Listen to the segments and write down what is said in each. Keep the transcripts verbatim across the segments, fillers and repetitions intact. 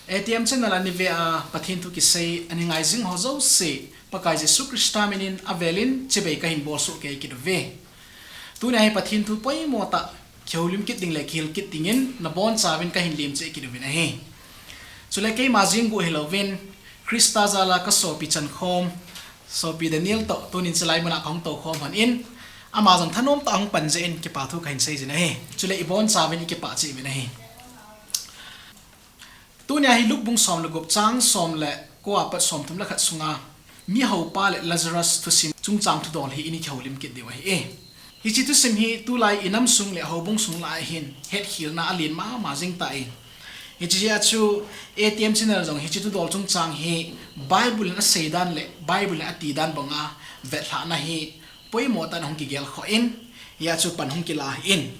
A T M channel a ni ve a Pathen thu kisei a ni ngai jing ho jouse, Pakai Jesu Christa min in avel in chibai kahin bolsoh kei kit uve. Tunia hi Pathen thu poimo tah kihoulim kit ding le kihil kit dingin nabonchauvin kahin lemcheh kit uvin ahi. Chule keima jeng guh hilouvin, Christa jal a kasopi chankhom, sopi Daniel toh tunin chulai mun a kahung toukhom hon in, ama jong thanom tah a hung pan jeh in kipa thu kahin sei jin ahi. Chule ibonchauvin ikipah cheh uvin ahi. Tunia hi Luke bung som le gup chang som le ko a pat somthum le khat sunga mihoupa le Lazarus thusim chungchang thudol hi ini kihoulim kit diu ahi e. Hiche thusim hi tulai inam sung le houbung sung lah a hin hetkhelna alen mama jing tan, hiche jeh a chu A T M channel jong hiche thudol chungchang hi Bible in asei dan le Bible in ati dan banga vetlhahna hi poimo tah in ahung kigel khoh in, hia chu pan hung kila hih in.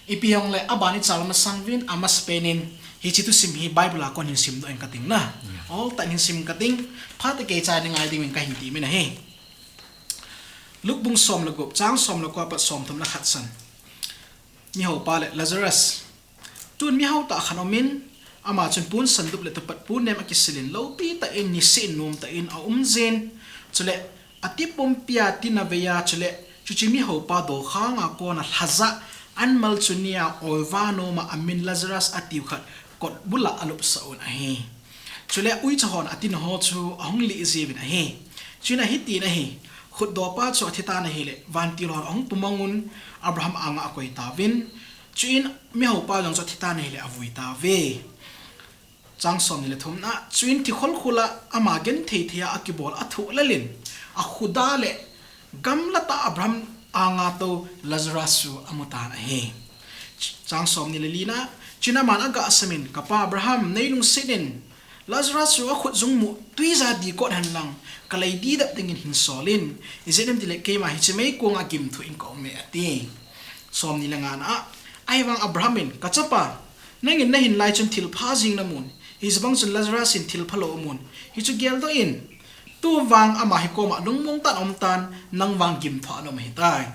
Ipi hijong le aban ichal masang uvin, amasapen in hiche thusim hi Bible a kon hin simdoh in kating na. Oltah in hin sim kating, phat a kei cha in ngai dingin kahin temin ahi. Luke bung som le gup chang som le ko a pat somthum le khat chan. Mihoupa le Lazarus. Tun mihao tah khat aumin, ama chun pon sandup le tupat pon nem akisil in loupi tah in niseh in nom tah in aum jin. Chule atipumpi a tin avei a, chule chuche mihoupa dokhang a kona lhajah an malchun nia oiva nom a amin Lazarus atiu khat kotbul a alupsah un ahi. Chule uicha hon atin ho chu ahung lih jiuvin ahi. Chuin ahitin ahi, khutdopa chu athitan ahile, vantil hon ahung pumang un, Abraham anga akoi tauvin, chuin mihoupa jong chu athitan ahile avui tauve. Chang somni le thumna, chuin thi kholkhul a ama genthei thei a akibol a athuh lel in, akhuda le gamla tah Abraham anga tou Lazarus chu amu tan ahi. Chang somni le lina, chuin aman agahsam in, Kapa Abraham, neilungset in, Lazarus chu akhut jung mu tuija dikot hen lang, kalei didap dingin hin sol in, ijeh inem itile keima hiche meikong a gimthu in kaum e, ati. Somni le ngana, ahivang Abraham in, Kachapa, nangin nahin lai chun thilpha jeng namun, hijeh bang chun Lazarus in thilpha lou amun, hichu geldoh in, tuvang ama hi koma lungmong tah in aum tan, nang vang gimthu a aum ahitai.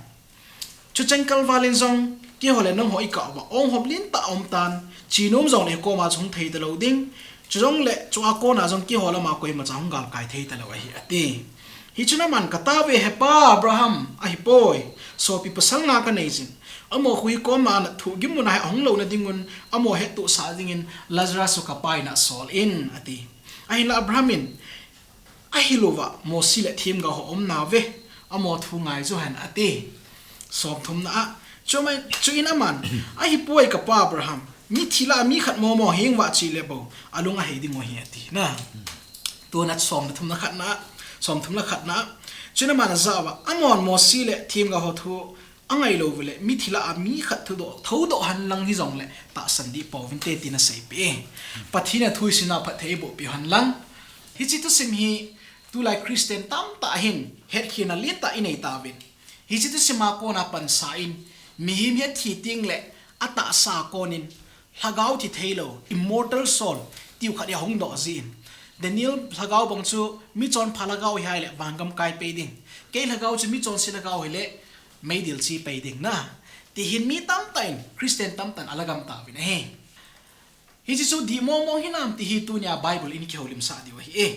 Chu chengkal val in jong, keiho le nangho ikah uva, ong hop lentah aum tan, che nom jongle hi koma chu hung thei talou ding, chujongle chua kona jong keiho lama koimacha hung galkai thei talou ahi, ati. Hichun aman, Katao ve hepa Abraham, ahipoi, sopi pasal nga kanei jin, amaho khu hi koma ana thuhgim muna hi ahung louna dingun, amaho hettohsah dingin Lazarus chu kapa ina sol in, ati. Ahinla Abraham in, Ahilouva Mosi le themgao ho aum nauve, amaho thu ngai johen, ati. Somthumna a, chuin aman, Ahipoi kapa Abraham, mithi lah a mi khat momo heng vah cheh le bou alung ahei dingu ahi, ati na. Tuna somthum le khatna, somthum le khatna, chuin aman ajah uva, Amahon Mosi le themgao ho thu angailou uleh, mithi lah a mi khat thudoh, thoudoh henlang hijongle tahsan dih pouvinte tin aseipeh e. Pathen in athu isimna phatthei eiboh peh henlang. Hiche thusim hi tulai Christian tamtah hin hetkhelna lentah inei tauvin, hiche thusima kona pansa in, mihem hi athi tengle atahsa a konin lhagao thi theilou, immortal soul tiu khat hi ahung doh jin, Daniel lhagao bang chu michonpha lhagao hi ahile vangam kai pei ding, kei lhagao chu michonse lhagao hile meidil che pei ding na, ti hin mi tamtah in, Christian tamtah in alagam tauvin ahi. Hiche chu dih mongmong hinam ti hi tunia Bible in kihoulimsah diu ahi e.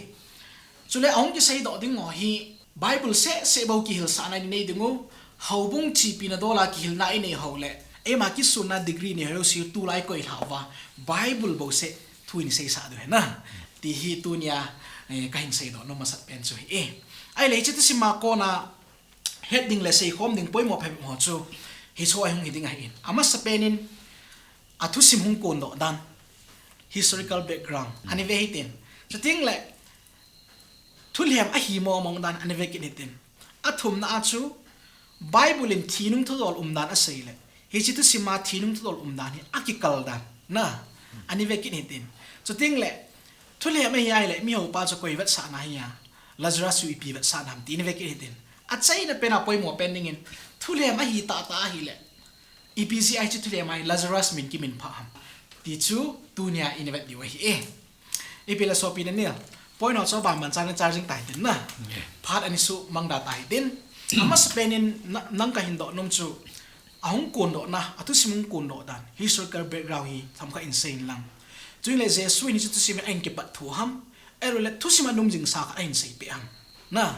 Chule ahung kiseidoh ding ho hi Bible sehseh bou kihilsahna inei dingu, houbung chepina dola kihilna inei hou le, eima kisonna degree inei hou jouse tulai koilhah uva, Bible bouseh thu iseisah diu ahi na, ti hi tunia, eh, kahin seidoh nom masat pen chu ahi e. Ahile hiche thusima kona het ding le seikhom ding poimo phabep ho chu hicheho hi hung hiding ahin. Amasapen in athusim hung kondoh dan, historical background, ani ve hitin. Chutengle thulhem ahi mongmong dan ani ve kit hitin. Athumna a chu Bible in thinung thudol umdan aseile, hiche thusima thinung thudol umdan hi akikal dan na, ani ve kit hitin. Chutengle thulhem ahi ahile mihoupa chu koi vetsahna ahia, Lazarus chu ipi vetsahna ham ti ani ve kit hitin. Achaina pena poimo pen dingin, thulhem ahi tahtah ahile, ipi jeh a hiche thulhem a hi Lazarus min kiminphah ham ti chu tunia ivet diu ahi e. Ipi le sopi Daniel, point ho chu abanban chan ichai jing tahitin na. Phat ani suhmang da tahitin. Amasapen in nang kahin doh nom chu, ahung kondohna, athusim hung kondoh dan, historical background hi themkhat in sei inlang. Chuin le Jesu in hiche thusim hi ahin kipat thu ham, ahilou le thusim a um jing sa khat ahin seipeh ham. Na.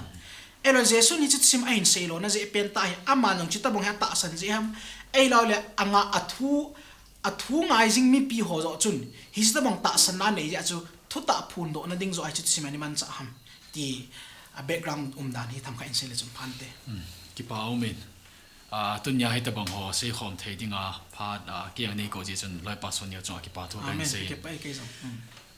Ahilou le Jesu in hiche thusim ahin seilona jeh pen tah hi, aman jong chuti bang hi atahsan jeh ham, ahilou le anga athu, athu ngai jing mipi ho joh chun, hiche tobang tahsanna anei jeh a chu thutah phondohna ding joh a hiche thusim hi ana manchah ham. Ti a background umdan hi themkhat in sei le chun phante. Hmm, kipa umin. Ah, tunia hitobang ho seikhom thei dinga phat, ah, kiang nei kou jeh chun Loipa Sonia chunga kipa thu kahin sei. Amen. Kipa e kei jong. Hmm.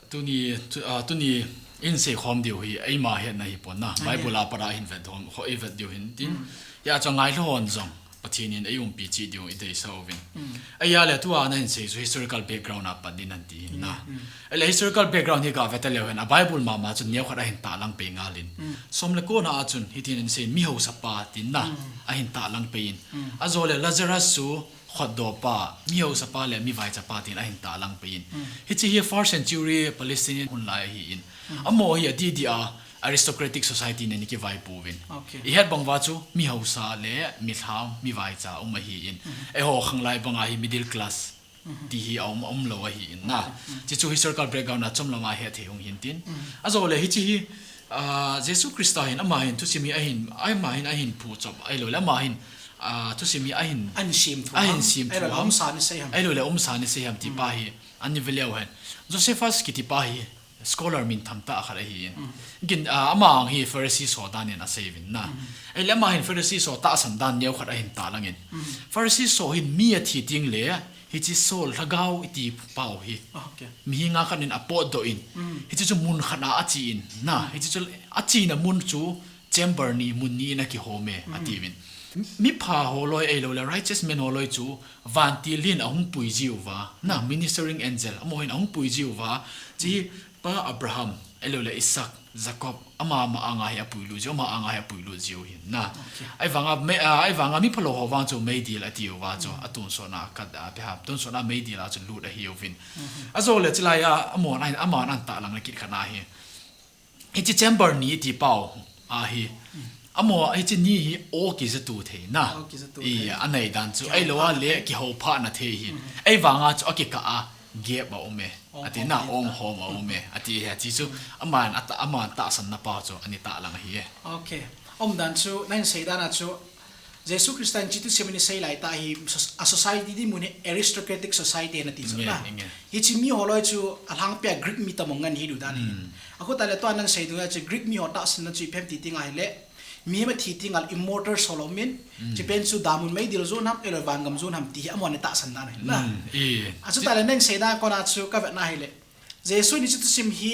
Tuni, tu-, ah, tuni in seikhom diu hi eima hetna hipon na. Amen. Bible a pat a hin vet hom, ho i vet diu hin tin. Hmm. Hia chu ngailhon jong Pathen in eiumpi cheh diu ideisah uvin. Hmm. Ahia le tua nahin sei chu historical background a pat din ahin ti hin na. Hmm, hmm. Ahile historical background hi gave taleu hen, a Bible mama chu neokhat ahin tahlang pei ngal in. Hmm. Som le kona a chun hitin ahin sei, mihaosapa tin na, hmm, ahin tahlang pei in. Hmm. Ajole Lazarus chu khutdohpa, mihaosapa le mivaichapa tin ahin tahlang pei in. Hmm. Hiche hi first century Palestinian hun lai ahi in. Hmm. Amaho hi adih dih a aristocratic society in ana kivaipouvin. Okay. I het bang uva chu mihaosa le milham, mivaicha um ahi in. Hmm. Eiho khanglai banga hi middle class, mhm, ti hi aum, aumlou ahi in na. Mhm. Hiche chu historical background a chomlam a hetthei hung hin tin. Mhm. Ajole hiche hi, ah, Jesu Christa hin, ama hin thusim hi ahin, ama hin ahin phuchop, ahilou le ama hin, ah, thusim hi ahin, ahin semthu ham, ahin semthu ham, ahilou le umsa ana sei ham, ahilou le umsa ana sei ham ti pa, mhm, hi ana ve leu hen. Josephus kiti pa hi scholar minthang tah khat ahi in. Mhm. Kin, ah, ama ang hi Pharisees ho dan in asei uvin na. Mhm. Ahile ama hin Pharisees ho tahsan dan neokhat ahin tahlang in. Mhm. Pharisees ho hin mi athi teng le, hiche Saul lhagao iti pau hi, ah, okay, mihem nga khat in apotdoh in. Mhm. Hiche chu mun khat a ache in na. Mhm. Hiche chu achena mun chu chamber ni, mun ni in akihom e, mm, atiuvin. Mipha holoi ahilou le righteous man holoi chu vantil hin ahung pui jiuva, na, ministering angel, amaho hin ahung pui jiuva, hiche hi Pa Abraham, ahilou le Isaac, Jacob, ama, ama anga hi apuilut jiu, ama anga hi apuilut jiu hin, na. Okay. Ahivanga, me-, ah, ahivanga miphalou ho vang chu meidil atiuva chu, mm, atonsot na khat, ah, pe ham, tonsot na meidil a chu lut ahiuvin. Mhm. Ajole chulai a, amahon, amahon ahin tahlang na kit khat na hi. Hiche chamber ni iti pau ahi. Amaho, hiche ni hi aw kijatu thei na. Aw kijatu thei. Anei dan chu. Ahilou le kihou phatna thei hi. Mhm. Ahivanga chu akikah a gap aum e. Ati na, ong hom aum e. Ati hi, ati chu. Mhm. Aman, ata-, aman tahsanna pa chu ana tahlang ahi e. Okay. Umdan chu, nahin sei dan a chu, Jesu Christa in hiche thusim ana sei lai tah hi, so-, a society dinmun hi aristocratic society ana ti chu na. Nge, nge. Hiche mi holoi chu alhangpia Greek mi tobang ngen hi lu dan hi. Hmm. Akhut a le tua nahin sei dunga chu Greek mi ho tahsanna chu ipi ham ti teng ahile, mihem athi teng le immortal soul aumin, hmm, hiche pen chu damun meidil jon ham, ahilou vangam jon ham ti hi amahon atahsan dan ahi na. Hmm, i. Achuti le nahin sei dan a kona chu kavetna ahile, Jesu in hiche thusim hi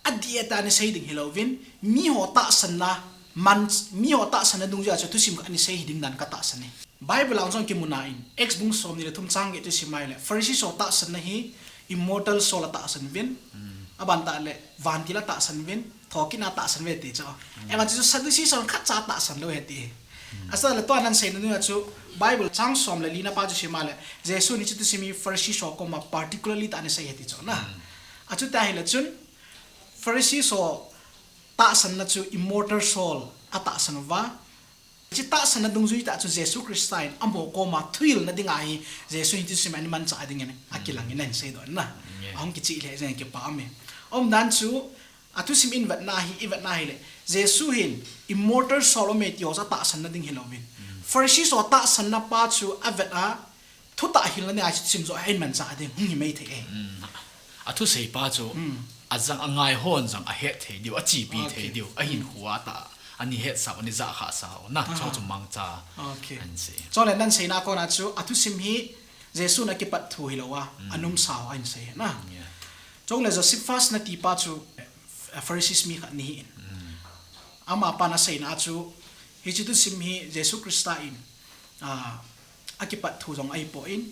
adih a ana sei ding hilouvin, miho tahsanna man, miho tahsanna dungjui a chu thusim khat ana sei hiding dan katahsan e. Bible a jong kimu na in, Acts bung somni le thum chang get chu sim ahile, Pharisee ho tahsanna hi immortal soul atahsan uvin, mm, aban tah le vantil atahsan uvin, thokit na atahsan uve ti chu. Mm. Aban chu Sadducee ho khatcha atahsan lou ahi ti. Mm. Achuti le tua nahin sei na dunga chu Bible chang som le lina pa chu sim ahile, Jesu in hiche thusim hi Pharisee ho koma particularly tah ana sei ahi ti chu na. Mm. Achuti ahile chun, Pharisee ho tahsanna chu immortal soul atahsan uva. Hiche tahsanna dungjui tah chu Jesu Christa in amaho koma thuhilna dinga hi Jesu in hiche thusim hi ana manchah dingin akilang in ahin seidoh na. Yeah. Ahung kichih lheh jeng in kipa aume. Umdan chu athusim in vetna hi, i vetna ahile, Jesu hin immortal soul aume ti ho chu atahsanna ding hilouvin, mm, Pharisee ho tahsanna pa chu avet a, thutah hilna dinga hiche thusim joh hi ahin manchah ding hung hi maithei e. Mm. Athusei pa chu, mm, ajang angai hon jong ahet thei diu, achepi thei diu, okay, ahinkho a tah, ana hetsah u, ana jahkhah sah u na, ah, chu chu mangcha, okay, ahin sei. Chule nahin seina kona chu athusim hi Jesu in akipat thu hilou a, mm, ana umsa u ahin sei na. Yeah. Chule Josephus nati pa chu, eh, Pharisees mi khat ana hi in. Mm. Amapan aseina chu, hiche thusim hi Jesu Christa in, ah, akipat thu jong ahipoi,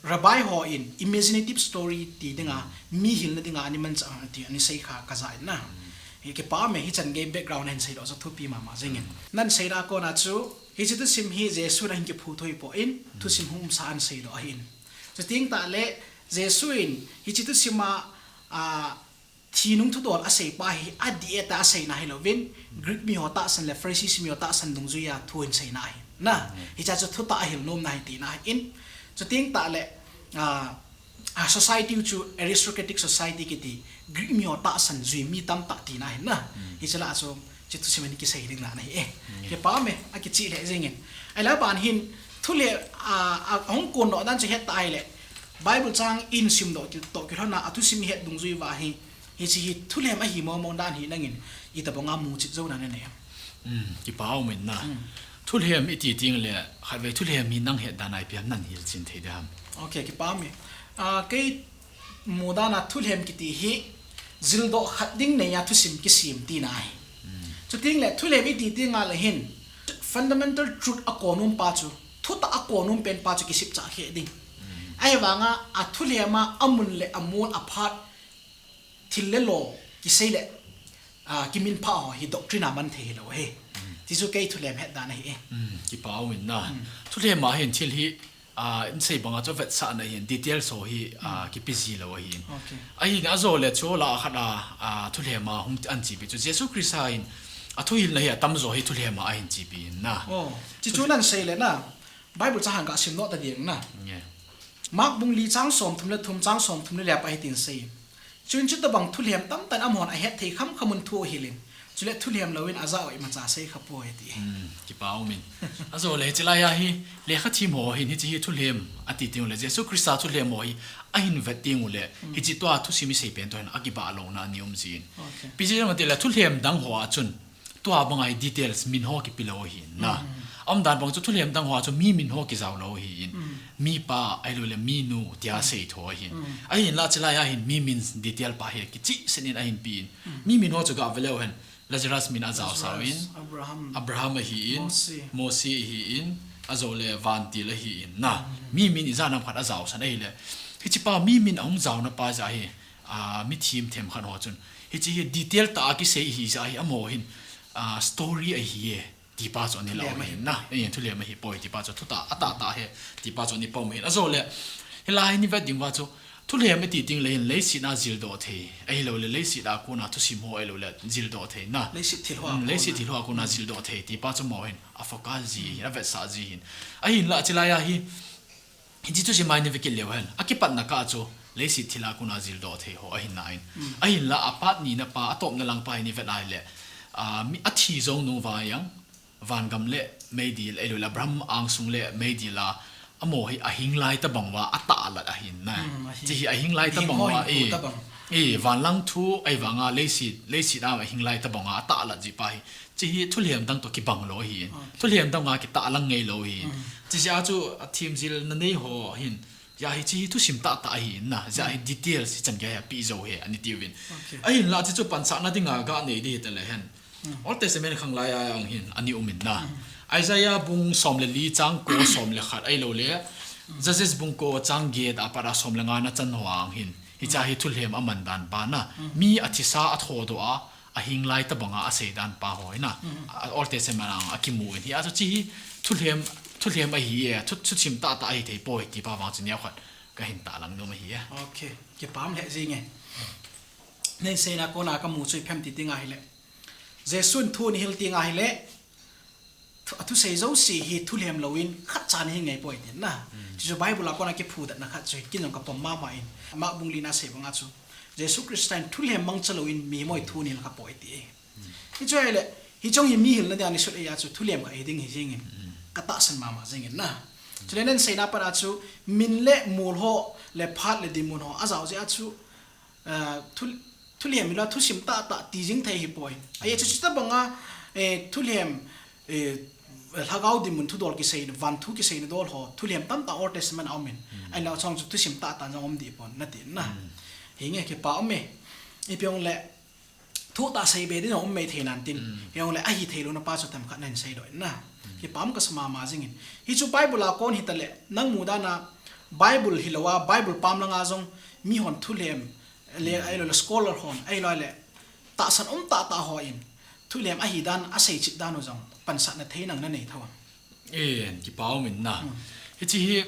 Rabbi hon imaginative story ti dinga, mi hilna dinga ana manchah ti ana sei kha kaja in na. Mm. Hi kipa aume, hichan gei background ahin seidoh chu thupi mama jeng in. Mm. Nahin seina kona chu, hiche thusim hi Jesu in ahin kiphu thu ahipoi, mm, thusim hung umsa ana seidoh ahin. Chuteng tah le, Jesu in hiche thusim a, ah, Thi nung thudol asei pa hi, adih a aseina hilouvin, Greek mi ho tahsan le Pharisees mi ho tahsan dungjui a thu ahin seina ahi. Na, mm, hiche chu thutah ahil nom na ahi tina ahin. Chuteng tah le, ah, a society chu aristocratic society kiti, Greek mi ho tahsan jui mi tamtah tina hin na. Hiche lah a chu, hiche thusim hi kisei ding lah na hi e. Kipa ume, akichih lheh jingin. Ahileh aban hin, thulhem, a, a, hung kondoh dan chu het ta ahileh, Bible chang in simdoh kitoh kilhon a, athusim het dungjui uva hi, hiche hi thulhem ahi mong mong dan hi nangin, itobanga muchet jou na nanei em? Kipa umin na. Thulhem iti teng leh, khatvei thulhem hi nang het dan a ipi ham nahil chen thei ding ham? Ok, kipa ume. A, kei mu dan a thulhem kiti hi, jildoh khat ding nei a thusim kisem tina ahi. Chuteng leh thulhem iti teng leh hin, fundamental truth a kon um pa chu, thutah a kon um pen pa chu kisipcha khe ding. Ahivanga, athulhem a, amun leh amol aphat, thil le lo, kisei leh, a, kiminphah ho hi doctrine a man thei hilou ahi. Ti chu kei thulhem het dan ahi e. Kipa umin na. Thulhem a hin thil hi, a, in sei banga chu vetsahna hin details ho hi, a, kipe ji lou ahin. Ok. Ahin ajole chu lah a khat a, a, thulhem a hung an chepi chu Jesu Christa hin athuhilna hi atamjo hi thulhem a ahin chepi in na. Oh, chuchu nan sei leh na. Bible chang hin kasim noh ta ding na. Mark bung li chang somthum le thum, chang somthum le li a pat hitin asei. Chuin chutobang thulhem tamtah in amahon ahet thei khamkham un thu ahil in. Chuleh thulhem louvin ajah u imacha sei khapoi ati. Kipa umin. Ajole hiche lai a hi, lekha them ho hin hiche hi thulhem ati teng uleh Jesu Christa thulhem ho hi ahin vet teng uleh, hiche tua thusim isei pen toh hin akibah louna ana um jin. Ok. Ipi jeh ham itileh thulhem dang ho a chun, tua banga hi details min ho kipe lou ahin na. Aumdan bang chu thulhem dang ho a chu mi min ho kijao lou ahin. Mipa, ahilouleh minu, tia sei tho ahin. Ahinlah hiche lai a hin mi min detail pa hi kichehsel in ahin pe in. Mi min ho chu gah ve leu hen. Lazarus min ajao sao in. Abraham ahin. Mose ahin. Ajole vantil ahin na. Mi min ijat ham khat ajao san ahileh. Hiche pa mi min ahung jaona pa jeh hi, a, mithem themkhat ho chun, hiche hi detail tah a kisei ahi jeh hi amaho hin, a, story ahi e, ti pa chu ana lah u ahin na. Thulhem ahipoi ti pa chu thutah, atahtah ahi, ti pa chu ana pom u ahin. Ajole, hilai hi ivet ding uva chu, thulhem iti teng leh hin leiset a jildoh thei, ahilouleh leiset a kona thusim ho ahilouleh jildoh thei na. Leiset thil ho a kona jildoh thei, ti pa chu amaho hin afocus ji hin, avetsah ji hin. Ahinlah hiche lai a hi, hiche thusim a ive kit leu hen, akipatna kah chu leiset thil a kona jildoh thei ho ahi nai. Ahinlah apat nina pa, atopna lang pa hi ivet a ahileh, a, mi athi jou nung vang jong, vangam le meidil, ahilouleh Abraham angsung le meidil a, amaho hi ahing lai tobang uva atahlat ahin na. Hiche hi ahing lai tobang uva, e, vanlang thu ahivanga leiset, leiset a ahing lai tobang uva atahlat jeh pa hi. Hiche hi thulhem dang toh kibang lou ahin. Thulhem dang a kitahlang ngai lou ahin. Hiche jeh a chu athemjilna nei ho hin, hiche hi thusim tahtah ahin na. Hiche hi details hi chan gei a pe jou ahi, ana tiuvin. Ahinlah hiche chu pansahna dinga gah nei ding hitaleh hen, Old Testament khanglai a jong hin ana um in na. Isaiah bung som le li chang ko, som le khat ahilouleh Judges bung ko chang get a pat a som le nga na chan ho a jong hin, hiche hi thulhem aman dan pa na. Mi athisa athodoh a, ahing lai tobang a asei dan pa ho hi na. A, Old Testament a jong akimu in, hijeh a chu hiche hi thulhem, thulhem ahi e, thu, thusim tahtah ahi thei poi ti pa vang chu neokhat kahin tahlang nom ahi e. Ok, kipa um lheh jing e. Neiseina kona kamu chu ipi ham iti teng ahileh, Jesun thu ana hil teng ahileh, thu, athusei jouse hi thulhem louvin khatcha ana hi ngai poi tin na. Chuchu Bible a kona kiphudetna khat chu hin, kei jong kapom mama in. Mark bung li na asei banga chu, Jesu Christa in thulhem mangcha louvin mihem ho thu ana hil kha poi ati e. Hichu ahileh, hiche jong hi mi hilna dinga ana sut ahi a chu thulhem khat hiding hi jingin, katahsan mama jingin na. Chuleh neiseina pat a chu, min le mol ho, le phat le dinmun ho ajao jeh a chu, a, thu, thulhem hilou a thusim tahtah ti jing thei ahipoi. Ahi chu, chutobanga, e, thulhem, e, lhagao dinmun thudol kiseina, van thu kiseina dol ho, thulhem tamtah Old Testament a um in. Ahinlah achung chu thusim tahtah jong um deh pon, nati na. Hinge, kipa um e. Ipi hung leh, thutah sei be ding jong um mai thei nan tin. Hijong leh ahi theilouna pa chu themkhat nahin seidoh in na. Kipa um kasa mama jingin. Hichu Bible a kon hitaleh, nang mudan a Bible hilou a, Bible pam langa jong mihon thulhem, le, ahilouleh scholar hon, ahilouleh tahsan um tahtah hon thulhem ahi dan asei cheh dan u jong pansahna thei nang nanei thou am? E, kipa um in na. Hiche hi,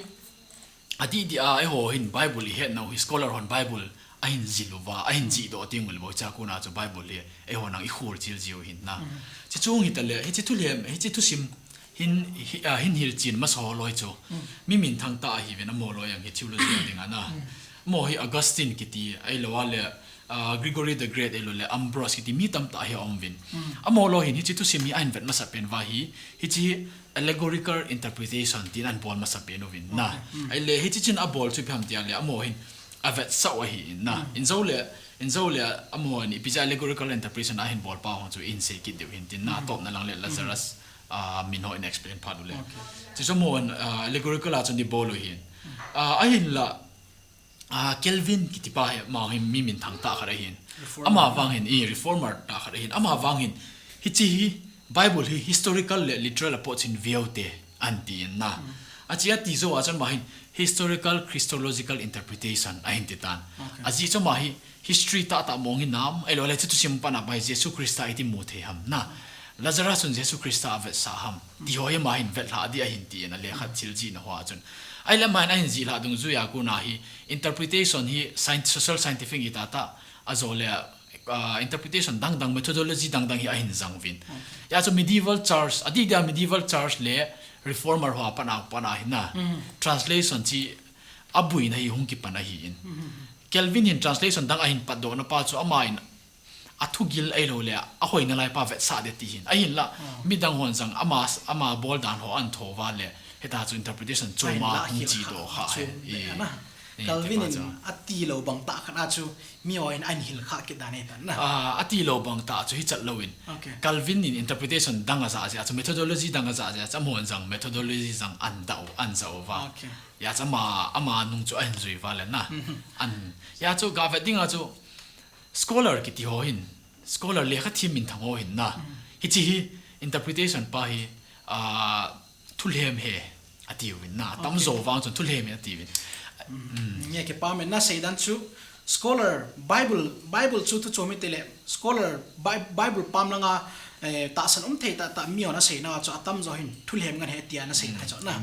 adih dih a, eiho hin Bible ihet nau hi, scholar hon Bible ahin jil uva, ahin jihdoh teng uleh bou, hiche a kona chu Bible hi eiho nang ikhol chil jiu hin na. Hiche chung hitaleh, hiche thulhem, hiche thusim hin, hi, a, hin hilchen masa ho loi chu, mi minthang tah ahiuvin, amaho loi jong hi theology a dinga na. Amaho hi Augustine kiti, ahilou le, ah, Gregory the Great, ahilou le Ambrose kiti mi tamtah hi aum uvin. Amaho lou hin hiche thusim hi ahin vet masat pen uva hi, hiche hi allegorical interpretation tin ahin bol masat pen uvin na. Ahile hiche chun abol chu ipi ham tia le, amaho hin avetsah u ahi in na. Injo le, injo le amaho hin ipi jeh a allegorical interpretation ahin bol pa hung chu ihin sei kit diu hin tin na, topna lang le Lazarus, ah, min ho in explain phat u le. Chuchu amaho hin, ah, allegorical a chun ibol u hin. Ah, ahinla, ah, Calvin kiti pa hi, ama hi mi minthang tah khat ahin. Reformer. Ama vang hin, i reformer tah khat ahin. Ama vang hin, hiche hi, Bible hi historical le literal approach in view te ahin ti in na. Ache ati jou a chun ama hin historical Christological interpretation ahin ti tan. Ajeh chu ama hi history tahtah mong hi nam, ahilou le hiche thusim pan a pa hi Jesu Christa iti mu thei ham na. Lazarus chun Jesu Christa avetsah ham. Ti ho hi ama hin vetlhah ding ahin ti in alekha thil jihna hoa chun. Ahile ama hin ahin jih lhah dungjui a kona hi interpretation hi scien-, social scientific hi tahtah, ajou le, ah, interpretation dangdang, methodology dangdang hi ahin jang uvin. Hijeh chun medieval church, adeh dia medieval church le reformer ho a pat a, pat a hin na. Translation chu aboina hi hung kipan ahi in. Calvin hin translation dang ahin patdoh na pa chu ama in athugil ahilou le, ahoina lai pa vetsah ding ti hin. Ahinla, midang hon jang ama, ama bol dan ho ahin tho uva le, hita chu interpretation chom a hung chedoh kha hi. Calvin in ati lou bang tah khat a chu, mi ho in ahin hil kha kit dan ahi tan na. Ah, ati lou bang tah chu hichat lou in. Calvin in interpretation dang ajah jeh a chu, methodology dang ajah jeh a chu, amaho jang methodology jang ahin dah u, ahin jah uva. Hijeh chu ama, ama nung chu ahin jui uva le na. Ahin, hijeh chu ga vet ding a chu, scholar kiti ho hin, scholar lekha them minthang ho hin na. Hiche hi interpretation pa hi, ah, thulhem ahi ati uvin na. Atamjo vang chun thulhem ahi ati uvin. Nge kipah e, na seidan chu scholar, Bible, Bible chu thu chom hite le scholar, Bi-, Bible pam langa, eh, tahsan um thei tahtah mi hon asei nau chu atamjo hin thulhem ngen ahi tia na sei nai chu na.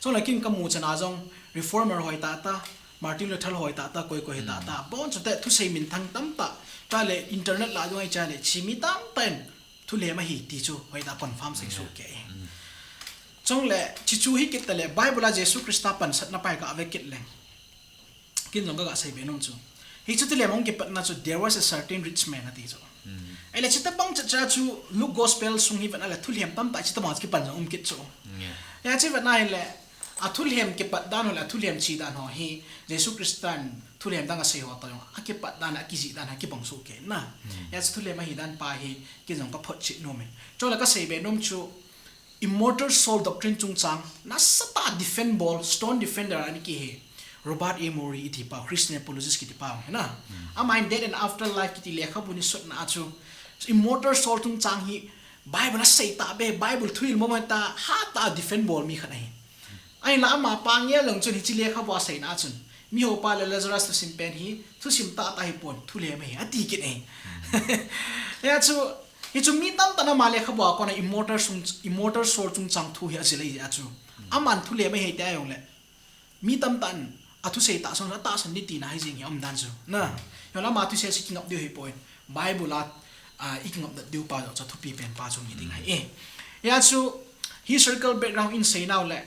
Chule kin kamu chan a jong reformer ho hi tahtah, Martin Luther ho hi tahtah, koi koi hi tahtah. Bon chuteng thusei minthang tamtah. Chule internet lah a jong ahi chule, hiche mi tamtah in thulhem ahi ti chu hoitah a confirm sei soh kei. Chule, hichu hi kit tale, Bible a Jesu Christa pansatna pa hi ga vet kit leng. Kin jong kaga seibe nom chu. Hichu thulhem hung kipatna chu, there was a certain rich man ati chu. Ahile, chuti bang cha cha chu, Luke Gospel sung hi vet na le, thulhem tamtah chuti bang kipan jong um kit chu. Hijeh chu vet na hile, athulhem kipat dan ho le, athulhem che dan ho hi, Jesu Christa in thulhem dang asei ho toh jong, akipat dan, akijih dan, akibang soh kei na. Hijeh chu thulhem ahi dan pa hi, kin jong kaphotchet nom in. Chule kaseibe nom chu, immortal soul doctrine chungchang, nasatah defend bol, stone defender ana kihi, Robert A. Morey iti pa, Christian apologist kiti pa, hina. Ama in Death and Afterlife kiti lekhabu ana sutna a chu, immortal soul chungchang hi, Bible asei tahbeh, Bible thuhil momo tah, hatah defend bol mi khat ahi. Ahinla ama pa ngel jong chun hiche lekhabu aseina a chun, miho pa le Lazarus thusim pen hi, thusim tahtah hipon, thulhem ahi, ati kit e. Hijeh chu, hichu mi tamtah in ama lekhabu a kona immortal sung, immortal soul chungchang thu hi ajil ahi jeh a chu. Aman thulhem ahi tia jong le, mi tamtah in athusei tahsan, atahsan ding tina ahi jeng hi aum dan chu. Na, hijong le ama thusei chu kingap diu hipon. Bible a, ah, ikingap diu pa jong chu thupi pen pa chu hiding ahi e. Hijeh chu, historical background in sei nau le,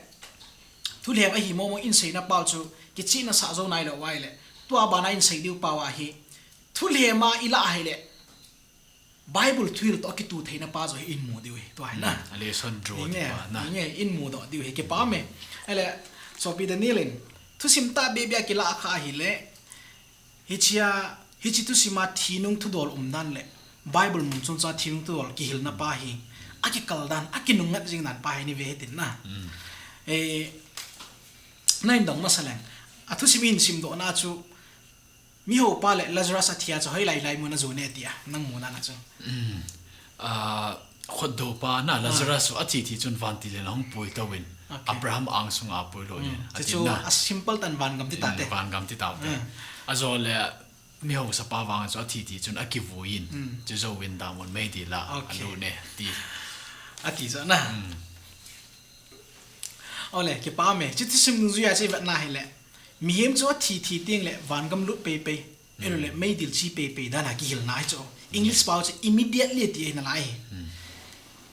thulhem ahi momo in seina pau chu, kichihna sah jou nailou uva ahile, tua bana in sei diu pau ahi, thulhem a ilah ahile, Bible thuhil toh kituh theina pa jong hi in mu diu ahi, tua hi na. A lesson draw ti pa na. Nge, in mudoh diu ahi, kipah e. Ahile, sopi Daniel in, thusim tahbeh beh a kilah kha ahile, hichea, hiche thusim a thinung thudol um dan le, Bible mun chungchang thinung thudol kihilna pa hi, akikal dan, akinungngat jing dan pa hi ive hitin na. Eh, na hin dong masa leng. Athusim in simdohna chu, miho pa le Lazarus athi a chu hoilai lai mun a jon e tia, nang muna na chu. Ah, khutdoh pa na Lazarus chu athi thi chun vantil in ahung puitou in, Abraham ang sunga apuilou in, ati chu na. A simple tah in vangam ti tate. Vangam ti taute. Ajole, mihaosa pa vang chu athi thi chun akivui in, chu jouvin damun meidil a alut e ti. Ati chu na. Ole, kipah e, chuti sim nung jui a chu ivet na hile. Mihem chu athi thi teng le, vangam lut pei pei. Ahilou le, meidil che pei pei dan a kihilna ahi chu. English pau chu immediately ti ahi nalai.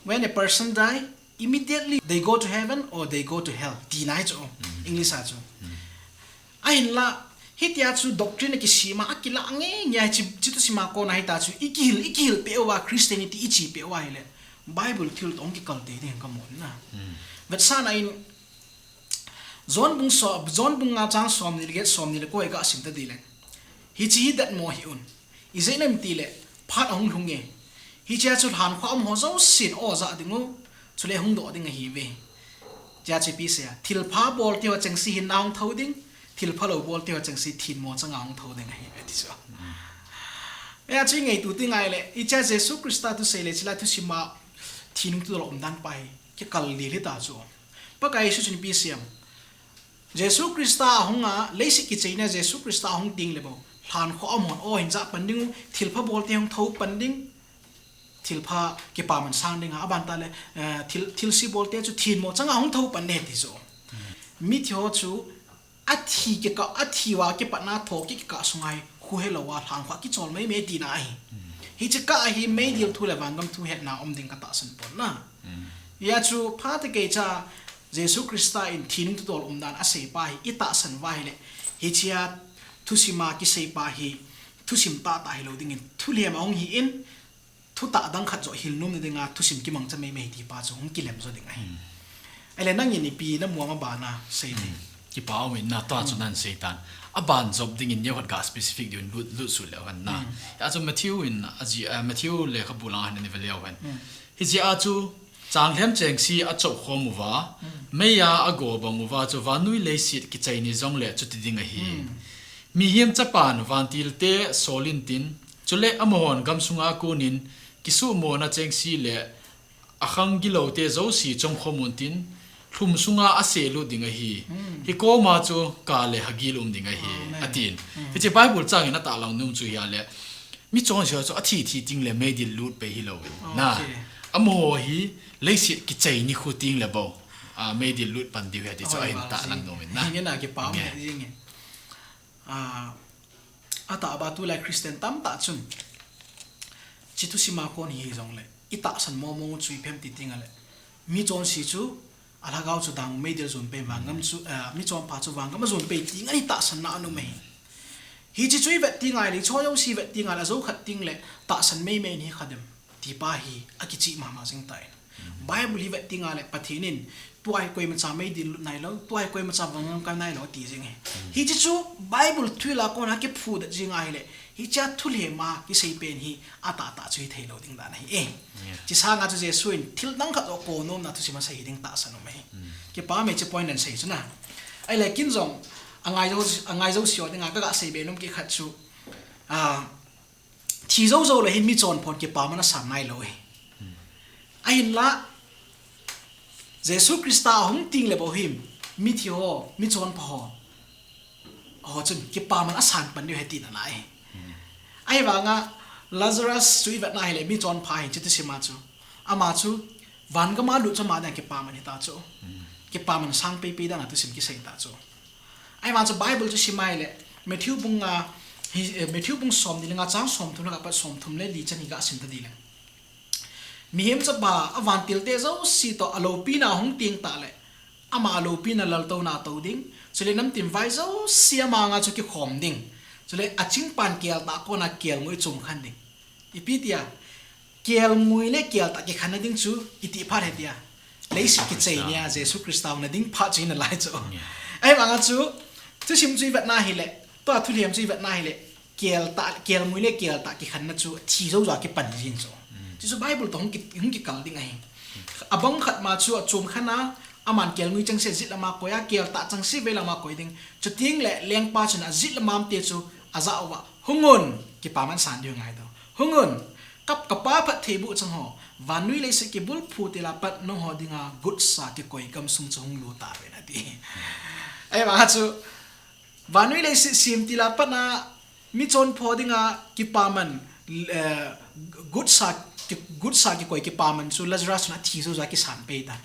When a person die, immediately they go to heaven or they go to hell. Tina ahi chu. English a chu. Ahinla, Hitia chu doctrine a kisima, a kilah nge nge, chi, chi thusima kona hita chu, i kihil, i kihil peh uva, Christianity i chi peh uva hile, Bible thil toh hung kikal tei ding ka mu na. Vetsahna in, John bung so, John bung nga chang somni le get, somni le ko i ga sim ta di le. Hichi hi datmo hi un. I jeh inem ti le, phat ahung lhung e. Hichia chu lhankhuh a um ho jousen aw ja ding u, chule hung doh ding ahi ve. Chia chu ipi sei a, thilpha bol te ho chengse hin na hung tho ding, thilpha lo bol te ho chengse thinmo changa hung tho ding ahi ve ti chu. Hia chu i ngaito ti ngai le, hichia Jesu Christa thusei le chule thusima thingnung thudol umdan pa hi kikal lil hita chu. Pakai Jesu chun ipi sei am. Jesu Christa ahung a, leiset kicheina Jesu Christa ahung teng le bou, lhankhuh a um hon aw hin ja pan ding u, thilpha bol te hung tho pan ding, thilpha kipaman sang ding a, aban ta le, eh, thil, thilse bol te chu thinmo changa hung tho pan ding ti chu. Mithi ho chu, athi kikah, athi uva kipatna thokit kikah sunga hi, khu helou a, lhankhuh kichol mai mai tina ahi. Hichi kah a hi meidil thu le vangam thu hetna um ding ka tahsan pon na. Hia chu phat a keicha Jesu Christa in thingnung thudol umdan asei pa hi i tahsan uva hile, hichia thusima kisei pa hi thusim tahtah hilou dingin thulhem a hung hi in, thutah dang khat joh hil nom na dinga thusim kimangcha mai mai ti pa chu hung kilem jo ding ahi. Ahile nangin ipi na mu am, abana sei ding. Kipa um in na, tua chu nan sei tan. Aban jop dingin neo khat ga specific dingin lut, lut sut leu hen na. Hia chu Matthew in a ji, eh, Matthew lekhabu lang a hin i ve leu hen. Hichia chu, changlhem chengse a chop khom uva, mei a a go bang uva chu vannoi leiset kichai ni jongle chuti ding ahi. Mihem Chapan vantil te sol intin, chule amahon gamsunga konin, kisumona chengse le akhang gilou te jouse chom khom untin, lhum sunga aseh lut ding ahi. Hikoma chu ka le hagil um ding ahi, atin. Hiche Bible chang in atahlang nom chu hia le, michonse ho chu athi thi teng le meidil lut pei hilou in. Na, amaho hi leiset kichai ni khu teng le bou, a, meidil lut pan diu ahi ti chu ahin tahlang nom in na. Hinge na, kipa um e. Atah ba tulai Christian tamtah chun, chi thusima kon hi jongle, i tahsan mong mong u chu ipi ham ti teng le, michonse chu alhagao chu dang meidil jon pei, vangam chu, eh, michonpha chu vangam a jon pei ti ngai tahsanna anom ahi. Hichi chu i vet teng le, hicho jouse i vet teng le, ajo khat teng le, tahsan mai mai in hi kha dem ti pa hi akichih mama jing tai. Bible hi vet teng le, Pathen in tua hi koimacha meidil lut nailou, tua hi koimacha vangam kai nailou ati jing e. Hichi chu Bible thil a kona kiphudet jing ahile, hichia thulhem a kisei pen hi atahtah chu hithei lou ding dan ahi e. Chi sanga chu Jesu in thil dang khat joh konomna thusim asei hi ding tahsan um ahi. Kipa me, chi point nan sei chu na. Ahile kin jong angai jo, angai jouse ho dinga ka ga sei be nom kit khat chu, a, thi jou jou le hin michonpha hon kipaman asan nailou e. Ahinla, Jesu Christa ahung teng le bou hin, mithi ho, michonpha ho, ho chun kipaman asan pan diu ahi tina ahi. Ahivanga Lazarus chu i vetna hile, michonpha hin chi thusima chu, ama chu vangam a lut chu ama dinga kipaman hita chu. Kipaman sang pei pei dana thusim kisei ta chu. Ahivang chu Bible chu sim a hile, Matthew bung nga, hi, eh, Matthew bung somni le nga chang somthum le nga pat somthum le li chan hi ga sim ta di le. Mihem Chapa avantil te jouse toh aloupina ahung teng tah le, ama aloupina laltouna atou ding, chule namtin vai jouse ama anga chu kikhom ding, chule achingpan keltah kona kelngoi chomkhen ding. Ipi tia, kelngoi le keltah kikhenna ding chu iti phat ham tia, leiset kichai nia Jesu Christa hung na ding phat chu hi nalai chu. Ahivanga chu, thusim chu i vetna hile, tua thulhem chu i vetna hile, keltah, kelngoi le keltah kikhenna chu thi jou jou a kipan jing chu. Chuchu Bible toh hung ki, hung kikal ding ahi. Abang khat ma chu achomkhen a, aman kelngoi chengse ajet lama koi a, keltah chengse vei lama koi ding. Chuteng le lengpa chun ajet lama umte chu ajah uva, hung un, kipaman san diu ngai dou. Hung un, kap, kapa phattheiboh chang ho, vannoi leiset kibulphu til a pat nangho dinga gotsa kikoi gamsung chu hung lut tauve ati. Ahivang chu, vannoi leiset sem til a pat a michonpha dinga kipaman, eh, gotsa ki, gotsa kikoi kipaman chu Lazarus chun athi jou jou a kisan pei ta.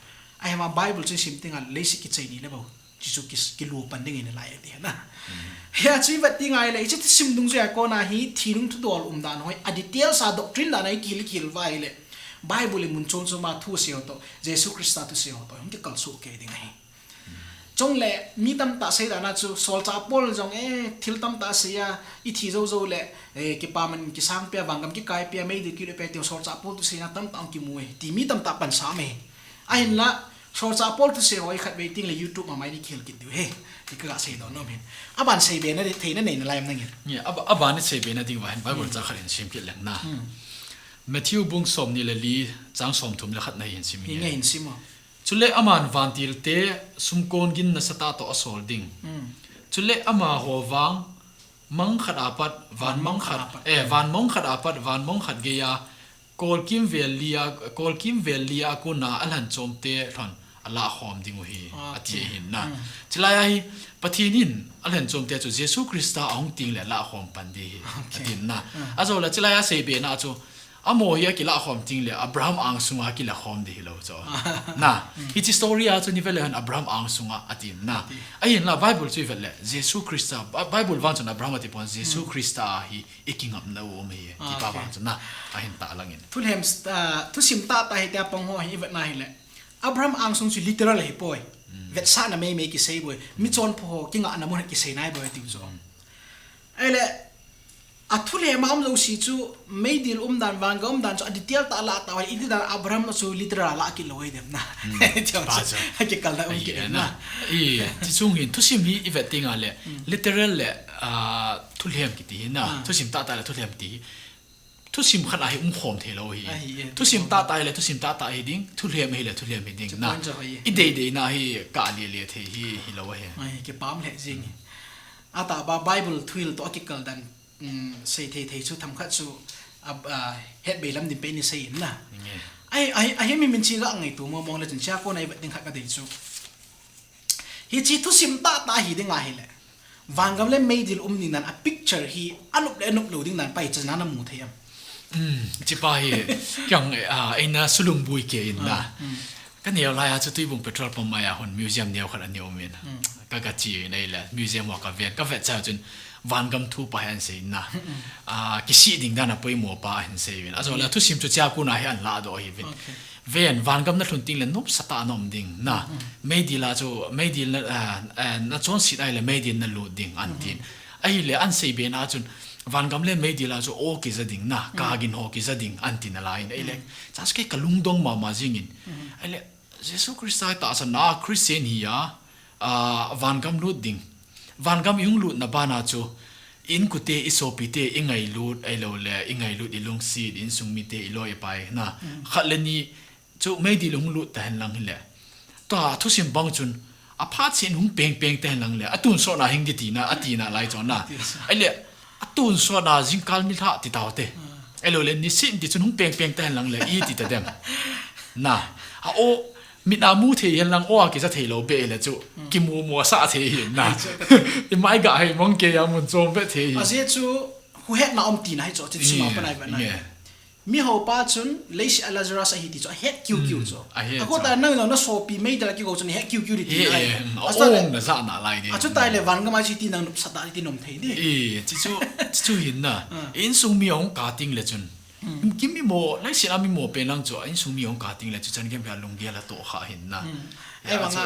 Ahivang Bible chu i sim teng le leiset kichai ni le bou, chuchu ki, kilu pan ding ahi nalai ati na. Hia chu i vet teng le, hiche thusim dungjuia kona hi thingnung thudol umdan ho hi, a details a doctrine dan a i kihil kihil uva hile, Bible in mun chom chom a thu asei ho toh, Jesu Christa thusei ho toh hung kikal soh kei ding ahi. Chule mi tamtah seidan a chu, solchah Paul jong, eh, thil tamtah asei a, i thi jou jou le, eh, kipaman kisangpi a, vangam kikaipi a, meidil kilut pi a, ti solchah Paul thu seina tamtah hung kimu e, ti mi tamtah pansa um e. Ahinla, solchah Paul thusei ho i khatvei teng le YouTube a mai ni kihil kit diu ahi, ti ka ga seidoh nom ahi. Aban seibe na theina nei nalai em nangin? Nge, aba-, aban i seibe na ding uva hin Bible chang khat hin sim kit leng na. Hmm. Matthew bung somni le li, chang somthum le khat na hin sim. Hinge hin sim o. Chule aman vantilte sumkon gin nasatah toh asol ding. Hmm. Chule amaho vang mang khat apat, van mang khat, eh, van mong khat apat, van mong khat geiya, kolkim vel lia, kolkim vel lia kona alhanchomte lhon alahkhom ding u ahi, ati ahin na. Hmm. Chulai a hi Pathen in alhanchomte chu Jesu Christa ahung teng le alahkhom pan ding ahi, atin na. Hmm. Ajole chulai a seibe na chu, amaho hi akilahkhom teng le Abraham angsunga kilahkhom ding hilou chu. Na, hiche story a chu ni ve le hen Abraham angsunga atin na. Ahinla Bible chu i vet le Jesu Christa, Bi-, Bible vang chun Abraham ati pon, Jesu Christa a hi i kingapna u um ahi, ti pa vang chun na, ahin tah langin. Thulhem, ah, thusim tahtah hitia pang ho hi i vet na hile, Abraham angsung chu literal ahipoi. Vetsahna meimei kisei boi. Michonpha ho kingahna mun kisei nai boi tiu chu. Ahile, athulhem a um jouse chu, meidil umdan, vangam umdan chu, a detail tah lah tah, i ti dan Abraham chu literal lah kit lou ahi dem na. Tia chu, akikalna um kit dem na. I, ti chung hin, thusim hi i vet teng a le, literal le, ah, thulhem kiti hi na. Thusim tahtah le thulhem ti hi. Thusim khat a hi umkhom thei lou hi. Thusim tahtah le thusim tahtah hi ding, thulhem hi le thulhem hi ding na. I deidei na hi ka le le thei hi, hilou ahi. Ai, kipah le jing. Atah ba Bible thuhil toh akikal dan, um, sei thei thei chu themkhat chu, a, a, het bei lam din pe ni sei in na. Ai, ai, ai, mi min chi ga ngaito mo mong le chun chia ko na i vet ding khat ka dei chu. Hiche thusim tahtah hi ding ahile, vangam le meidil um ding dan a picture hi anop le anop lou ding dan pai chan na mu thei am? Hmm, hiche pa hi, kei, ah, eina sulungbui kei in na. Ka neo lai a chu Tuibong petrol pump mai a hon museum neo khat ana um in. Ka, ka che in ahile, museum ho ka ven, ka vet chai chun, vangam thu pa hi ana sei in na. Ah, kisih ding dan a poimo pa ana sei uvin. Ajole thusim chu chia ko na hi ana ladoh ahi uvin. Ven, vangam na lhun teng le nomsa tah a na um ding na. Meidil a chu, meidil na, ah, ah, na chonset ahile meidil na lut ding, ana tin. Ahile, ana seibe na chun, vangam le meidil a chu aw kija ding na, kagin ho kija ding, ana ti nalai in. Ahile, chas kei ka lungdong mama jing in. Ahile, Jesu Christa tahsan a Christian hi a, ah, vangam lut ding. Vangam i hung lutna bana chu, i inkote, i sopite, i ngailut, ahilou le, i ngailut, i lungset, i insung mite, i loi, i pai, na. Khat le ni, chu meidil hung lut ta hen lang hile. Tua thusim bang chun, aphat sen hung peng peng ta hen lang le, atonsot na hing di tina, ati nalai chu na. Ahile, atonsot na jingkal nilhah ti tau te. Ahilou le, nisim ti chun hung peng peng ta hen lang le, i ti ta dem. Na, a o, mit a mu thei hen lang, o a kija thei lou be le chu, kimu mu a sa thei hi na. I mai ga hei mong kei a mun chom be thei hi. Ajeh chu, huhetna um tina hi chu, chu sima pa nai ba nai. Miho pa chun, leiset a Lazarus ahi ti chu, ahet kiu kiu chu. Ahet chu. Ako ta nang jong na sopi meidil a kigo chun, het kiu kiu di ti nai. Ong na ja nalai di. Achuti le vangam a chu ti nang nopsa ta ti nom thei di. I, chu chu, chu hin na. Insung mi ong ka ting le chun. Kim mi mo, leiset a mi mo pen lang chu, insung mi ong ka ting le chu, chan kem pia lunggel a toh kha hin na. Ahivanga,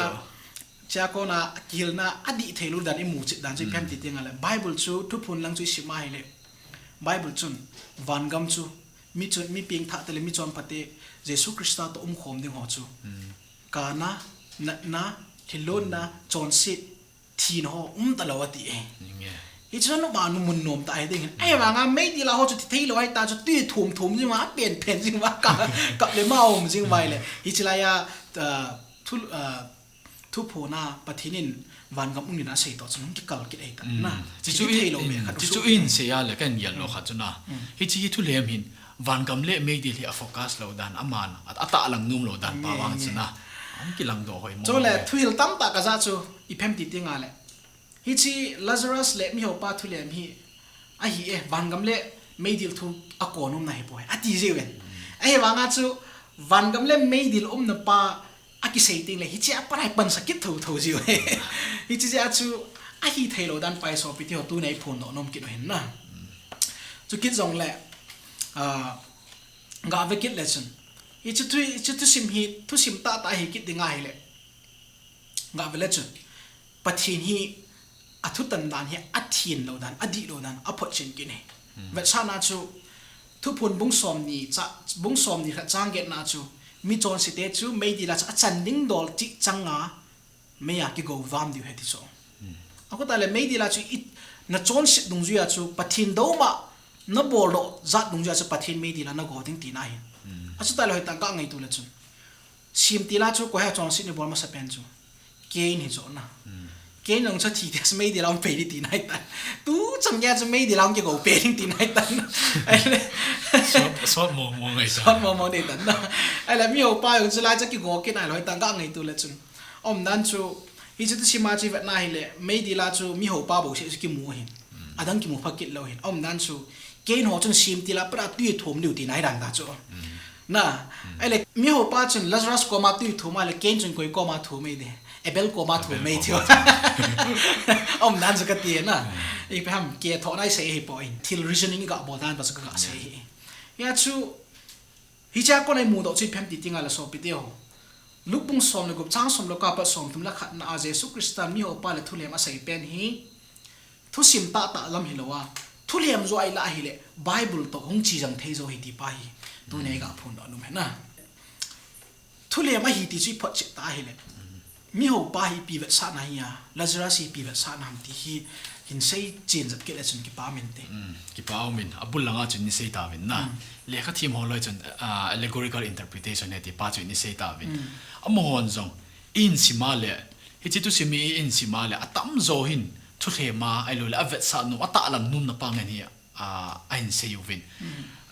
chia ko na, akihilna, adih thei lou dan i mu chit dan chu, i phem ti teng le. Bible chu, thuphon lang chu i sim ahile. Bible chun, vangam chu, mi chun, mi pengthah te le, mi chonpha te, Jesu Christa toh umkhom ding ho chu. Kana, natna, thillouna, chonset, thina ho, um ta lou ati e. Hichu nu ma nu mun nom ta ahi ding. Ahivanga meidil a ho chu thi thei lou ahi ta chu tui thum thum jing uva, pen pen jing uva ka, kap le ma um jing uva le. Hiche lai a, ah, thu, ah, thuphon a Pathen in vangam um ding asei toh chun kikal kit ahi ta na. Hichu thei lou me khat chu in sei a le kan gel lou khat chu na. Hiche hi thulhem hin vangam le meidil hi a focus lou dan, aman a, atahlang nom lou dan pa vang chu na. Ang kilang doh hoi mo. Chule thuhil tamtah ka ja chu i phem ti teng le. Hiche Lazarus le miho pa thulhem hi ahi e, vangam le meidil thu a kon um na hi poi. Ati jeh uvin. Ahivanga chu vangam le meidil umna pa akisei teng le, hiche a pat a hi pansa kit tho tho jiu. Hiche jeh a chu ahi thei lou dan pa hi sopi te ho tuni a i phondoh nom kit u hin na. Chu kit jong le, ah, ga ve kit le chun. Hiche thu, hiche thusim hi, thusim tahtah hi kit ding ahile. Ga ve le chun. Pathen hi a thutan dan hi a thenlo dan, a dihlou dan, a photchen kit ahi. Vetsahna chu Thuphon bung somni cha, bung somni khat chang getna chu, mi chonsete chu meidila chu a chan ding dol cheh changa meiya kigo vam diu ahi ti chu. Akhu tah le meidila chu i, na chonset dungjuiya chu Pathen douma na boldoh jat dungjuiya chu Pathen meidila na go ding tina ahi. Achuti le hoitah ga ngaito le chun, semtila chu koi ham chonset ni bol masapen chu? Cain hi chu na. Cain jong chu thi teng meidila um pei ding tina ahitan. Tu chan geiya chu meidila um kigo pei ding tina ahitan. Ahile, sot, sot mong mong ahitan. Sot mong mong ding ahitan na. Ahile mihaopa jong chu lai chu kigo kit nai lou ahitan ga ngaito le chun. Umdan chu, hiche thusima chu vetna hile, meidila chu mihaopa bouseh chu kimu ahin. Adang kimu pha kit lou ahin. Umdan chu, Cain ho chun semtila pat a tui thum diu tina ahi dan ta chu. Na, ahile mihaopa chun Lazarus koma tui thum a le Cain chun koi koma thum ahi de? Abel koma thum ahi chu. Umdan chu kati na. Ipi ham, kithohna isei ahipoi. Thil reasoning iga bol dan pa chu kaga sei ahi. Hia chu, hichea kona imudoh chu ipi ham ti tengle sopite ho, Luke bung som le gup chang som le ko apat somthum le khatna a Jesu Christan mihaopa le thulhem asei pen hi thusim tahtah lam hilouva, thulhem joh a ilah ahile Bible toh hung chejang thei jo ahi ti pa hi tunia iga phondoh nom ahi na. Thulhem ahi ti chu iphotchet tah ahile, mihaopa hi ipi vetsahna hi a, Lazarus hi ipi vetsahna ham ti hi hin seichen jep kit le chun kipa um inte. Kipa um in, abul langa chun nei sei tauvin na. Lekha them ho loi chun allegorical interpretation ahi ti pa chu nei sei tauvin. Amahon jong ihin sim a le, hiche thusim hi ihin sim a le, atamjo hin thulhem a, ahiloule avetsah nom, atahlang nomna pa ngen hi ahin sei uvin.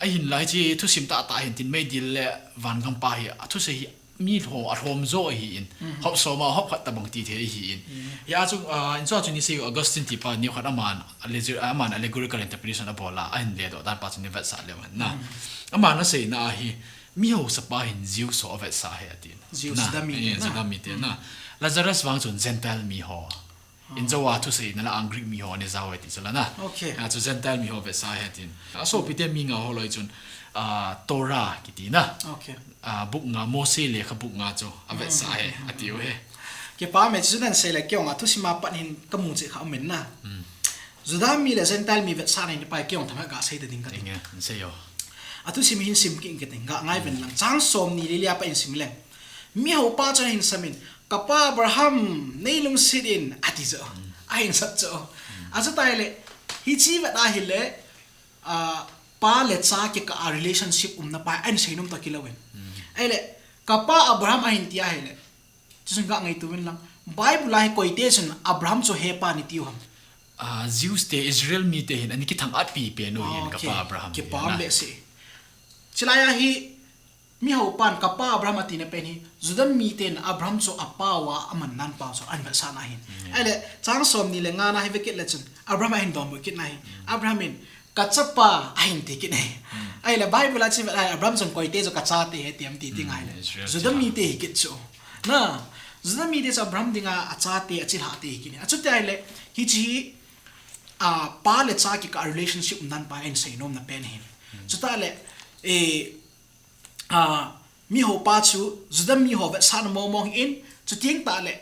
Ahinla hiche thusim tahtah hin tin meidil le vangam pa hi athusei hi miho alhom jo ahin, hop som a hop khat tobang ti thei ahin. Hia chu, inchua chu nei sei u Augustine ti pa neokhat aman allegorical interpretation abol a ahin ledoh dan pa chu nei vetsah leu hen na. Aman aseina ahi, mihaosapa hin Jews ho avetsah ahi atin. Juda mite na. Lazarus vang chun Gentile miho. Injou a thuseina lah a Greek miho ana jao ahi ti chu la na. Hia chu Gentile miho avetsah ahi atin. Asopite mi nga ho loi chun Torah kiti na, book nga, Mose lekha book nga chu avetsah ahi atiu ahi. Kipa um e, chu nahin sei le keiho a thusim a pat hin kamu cheh kha um in na. Juda mi le Gentile mi vetsahna hi pa keiho themkhat ga sei ta ding kati. Athusim hin sim kit inge kati, ga ngai uvin lang. Chang somni le li a pat hin sim leng. Mihaopa chun ahin sam in, kapa Abraham, neilungset in, ati chu. Ahin sap chu. Achuti le, hiche vet ahile, pa le cha kikah a relationship umna pa ahin seinom toh kilou in. Ahile, kapa Abraham ahin ti ahile, chuchun ga ngaito uvin lang. Bible a hi koite chun Abraham chu hepa ana tiu ham? Jews te, Israel mite hin ana kithang-at pipen u ahin, kapa Abraham ti na. Kipah behseh. Chulai a hi mihaopan kapa Abraham atina pen hi, Juda miten Abraham chu apao a, amandan pao chu ahin vetsahna ahin. Ahile, chang somni le nga na hi ve kit le chun, Abraham ahin donbut kitna ahi. Abraham in, kachapa ahin ti kit ahi. Ahile, Bible a chu vet ahile, Abraham chun koite chu kachate ahi ti ham ti tengle, Juda mite hi kit chu. Na, Juda mite chu Abraham dinga achate, achilhahte hi kit ahi. Achuti ahile, hiche hi pa le cha kikah relationship umdan pa ahin seinomna pen ahin. Chutah le, mihaopa chu Juda miho vetsahna mong mong ahin, chuteng tah le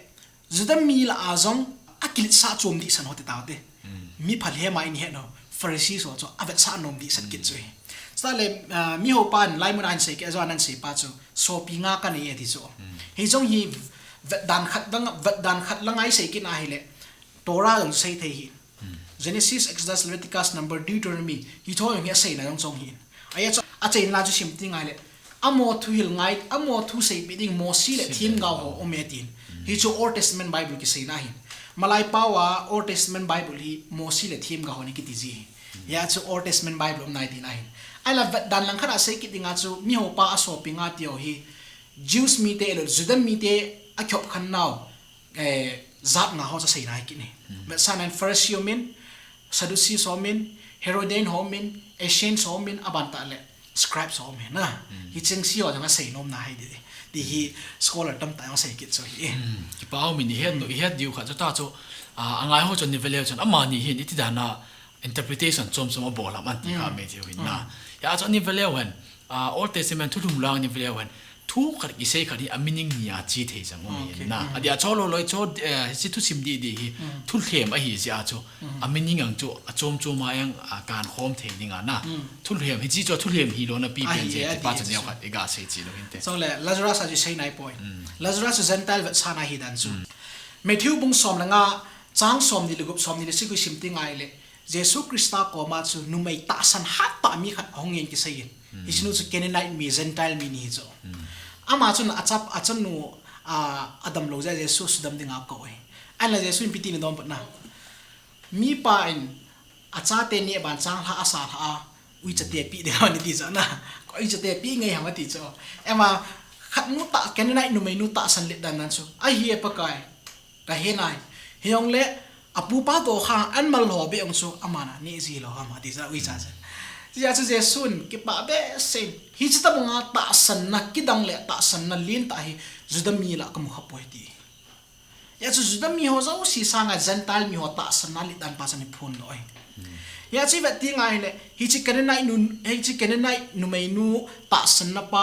Juda mi lah a jong akiletsah chom dehset ho ti taute. Mi phalhema ihet ho, Pharisee ho chu avetsah nom dehset kit chu ahi. Chutah le, mihaopan laimun a ahin sei kit, ajou a ahin sei pa chu, sopi nga kanei ati chu. Hijong hi vetdan khat lang, vetdan khat lang a isei kit ahile, Torah jong sei thei ahi. Genesis, Exodus, Leviticus, Number, Deuteronomy, hiche ho jong hi aseina jong chong ahin. Ahia chu, achaina chu sim tengle, amaho thuhil ngai, amaho thu seipeh ding Mosi le themgao ho um e tin. Hichu Old Testament Bible kiseina ahin. Malai pao a Old Testament Bible hi Mosi le themgao ho ana kiti ji ahi. Hia chu Old Testament Bible um nai tina ahin. Ahile vetdan lang khat a sei kit dinga chu mihaopa asopi nga tiu hi Jews mite le Juda mite akihop khannau jat nga ho chu aseina ahi kit ahi. Vetsahnan Pharisee ho umin, Sadducees ho umin, Herodian ho umin, Essenes ho umin, aban tah le scribes ho umin na. Hicheng se ho jong aseinomna ahi ti, ti hi scholar tamtah jong asei kit chu ahi. Kipa um in, ihet diu khat chu ta chu, angai ho chun nei ve leu chun, amani hin iti dan a interpretation chom chom abol ham anti kha mai thei u ahin na. Hia chu nei ve leu hen, Old Testament thulhum lang nei ve leu hen, Thu khat kisei khat hi a meaning ni a chi thei jang um hi na. Adia cho lo loi cho, eh, si thusim di di hi thulhem ahi jia chu. A meaning ang chu a chom chom a yang a kan khom thei ding a na. Thulhem hi chi chu thulhem hi lo na pi pen je ti pa chu neo khat i ga sei chi lo hin te. Chong le Lazarus a chu sei nai poi. Lazarus chu Gentile vetsahna hi dan chu. Matthew bung som le nga chang som ni le gup som ni le sagi sim ti ngai le. Jesu Christa koma chu numei tahsan hat tah mi khat ahung in kisei in. Hiche nu chu Canaanite mi, Gentile mi ni hi chu. Ama chun achap, achanu, a, adam lo jeh a Jesu sudam ding a kou hi. Ahinla Jesu in ipi tin adonbut na. Mipa in achate neh ban changlhah asa lhah a, uicha te pe ding ham ati chu na. Uicha te pe ngai ham ati chu. Ema khat nu tah, Canaanite numei nu tahsan let dan dan chu. Ahi e Pakai. Ka he nai. Hijongle, apupa toh kha an mal ho be ong chu, aman a neh ji lou ham ati chu, uicha chu. Tia chu Jesun, kipah behseh in. Hiche tabang a tahsanna, kidang le tahsanna lentah hi, Juda mi lah a kamu kha poi ti. Hia chu Juda mi ho jouse sanga Gentile mi ho tahsanna let dan pa chu ana phon lou ahi. Hia chu i vet teng ahile, hiche Canaanite nu, hiche Canaanite numei nu tahsanna pa,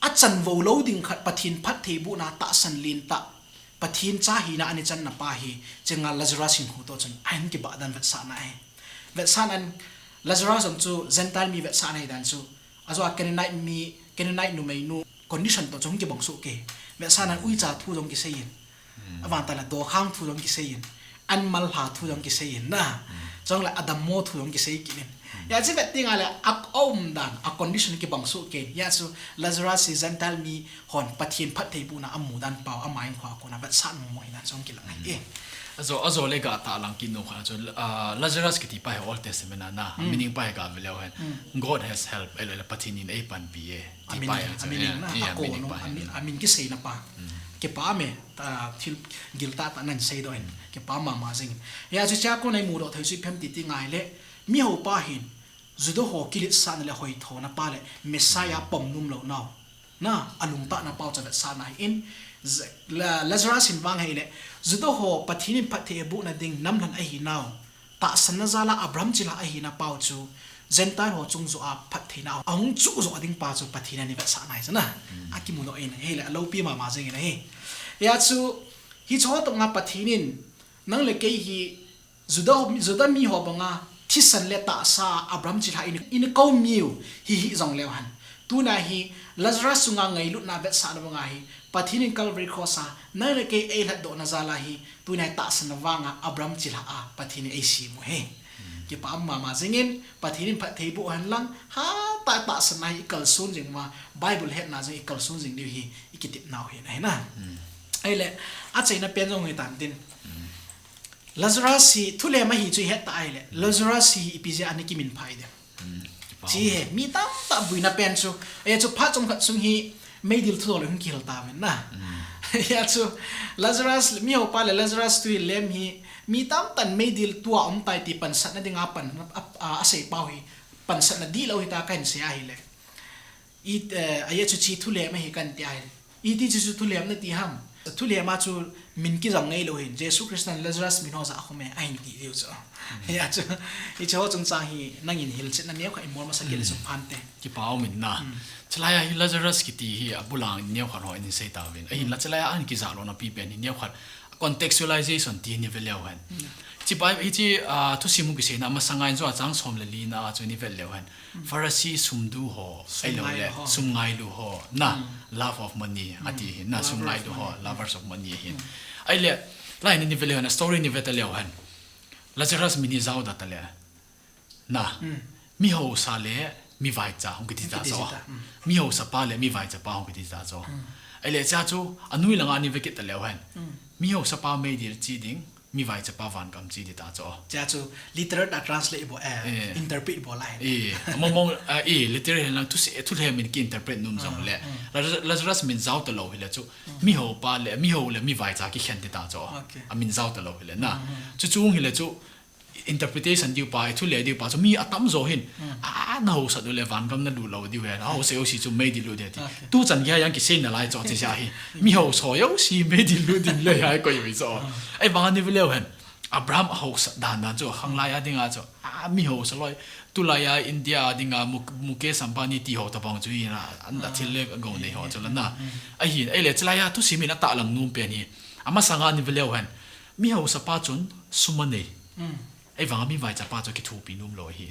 achan vo lou ding khat Pathen phattheibohna tahsan lentah. Pathen cha hina ana channa pa hi, chenga Lazarus hinkho toh chun, ahin kibah dan vetsahna ahi. Vetsahna in Lazarus jong chu Gentile mi vetsahna hi dan chu, ajeh a Canaanite mi, Canaanite numei nu condition toh chu hung kibang soh kei. Vetsahna in uicha thu jong kisei in. Avang tah le dokhang thu jong kisei in. An mal lha thu jong kisei in na. Chong le adam mo thu jong kisei kit in. Hia chu vet teng ahile a um dan, a condition kibang soh kei. Hia chu Lazarus hi Gentile mi hon Pathen phattheibohna amu dan pa, ama hinkho a kona vetsah nom mo hi dan chu hung kilang ahi. Ajo, ajo le ga tah lang kit nom khat chu, ah, Lazarus kiti pa hi Old Testament a na, meaning pa hi ga ve leu hen. God has help, ahilou le Pathen in eipanpi e. Ti pa hi chu, a meaning na, a meaning pa hi. A meaning kiseina pa. Kipah me, thil gil tah tah nan seidoh in. Kipah mama jing in. Hia chu chua kona imudoh thei chu ipi ham ti teng ahile, miho pa hin, Juda ho kiletsahna le hoithona pa le Messiah pom nom lou nau. Na, alungtahna pau chu avetsahna ahi in, La-, Lazarus hin vang ahile, Juda ho Pathen in phatthei abohna ding namlhan ahi nau. Tahsanna jal a Abraham chilhah ahina pau chu, Gentile ho chung joh a phattheina ahung chuh joh ding pa chu Pathen in ana vetsahna ahi chu na. Akimudoh in ahile, alopi mama jing in ahi. Hia chu, hiche ho tobang a Pathen in, nang le kei hi, Juda, Juda mi ho banga thisan le tahsa Abraham chilhah in, in kou miu hi hi jong leu hen. Tuna hi Lazarus chunga ngailutna vetsahna banga hi Pathen in Calvary Cross a nang le kei eilhatdohna jal a hi tuna hi tahsanna vanga Abraham chilhah a Pathen in eisem u hi. Kipah mama jing in Pathen in phatthei boh hen lang hatah tahsanna hi ikalson jing ma Bible hetna jong ikalson jing diu hi ikitep nau hi na hi na. Ahile achaina pen jong hi tan tin. Lazarus hi thulem ahi chu ihet ta ahile, Lazarus hi ipi jeh a ana kiminphai dem. Chi he, mi tamtah buina pen chu, eh, chu phat chomkhat sung hi meidil thu le hung kihil tauvin na. Hia chu, Lazarus, miho pa le Lazarus tui lem hi, mi tamtah in meidil tua um tai ti pansatna dinga pan, a, a, asei pau hi, pansatna dihlou hita kahin sei ahile. I, eh, ahi chu chi thulem ahi kan ti ahi. Iti chu chu thulem nati ham. Thulem a chu min kijang ngeilou hin. Jesu Christa in Lazarus min ho jah khum e ahin ti diu chu. Hia chu, hiche ho chungchang hi nangin hilchetna neokhat imol masa kit le sum phante. Kipah um in na. Chulai a hi Lazarus kiti hi abul a neokhat ho in sei tauvin. Ahinla chulai a ana kijah louna pi pen hi neokhat contextualization ti ni ve leu hen. Chi pa, hiche, ah, thusim u kiseina masanga in chu achang som le lina a chu ni ve leu hen. Pharisee sumdu ho, ahilou le, sumngailu ho, na, love of money, ati hi, na, sumngailu ho, lovers of money hi. Ahile, lai ni ve leu hen, story ni ve ta leu hen. Lazarus min hi jao da ta le. Na, mi hausa le, mi vaicha, hung kiti ta chu. Mi hausa pa le, mi vaicha pa, hung kiti ta chu. Ahile, cha chu, anoi langa ni ve kit ta leu hen. Mi hausa pa meidil chi ding, mi vaicha pa vangam chi ding ta chu. Cha chu literal a translate bol, eh, interpret bol lai. Eh, mong mong, eh, literal hen lang thuse, thulem in ki interpret nom jong le. Lazarus min jao ta lou hile chu. Mi haupa le, mi hau le, mi vaicha kikhen ding ta chu. Amin jao ta lou hile na. Chu chung hile chu interpretation diu pa, thulem diu pa chu mi atamjo hin. A, na hausa diu le vangam na lut lou diu hen. Hausa jouse chu meidil lut ding ti. Tuchan gei a jong kisei nalai chu chu ahi. Mi hausa jouse meidil lut ding le ahi koi ui chu. Ahivang a ni ve leu hen. Abraham a hausa dan dan chu, khanglai a dinga chu, a, mi hausa loi, Tulai a India a dinga Mu-, Mukesh Ambani ti ho tabang chu hi na, an da thil le go nei ho chu la na. Ahin, ei le chulai a thusim in a tahlang nom pen hi. Amasanga ni veleu hen. Mi hausapa chun sum anei. Ei vang mi vaichapa chu kithopi nom lou hi.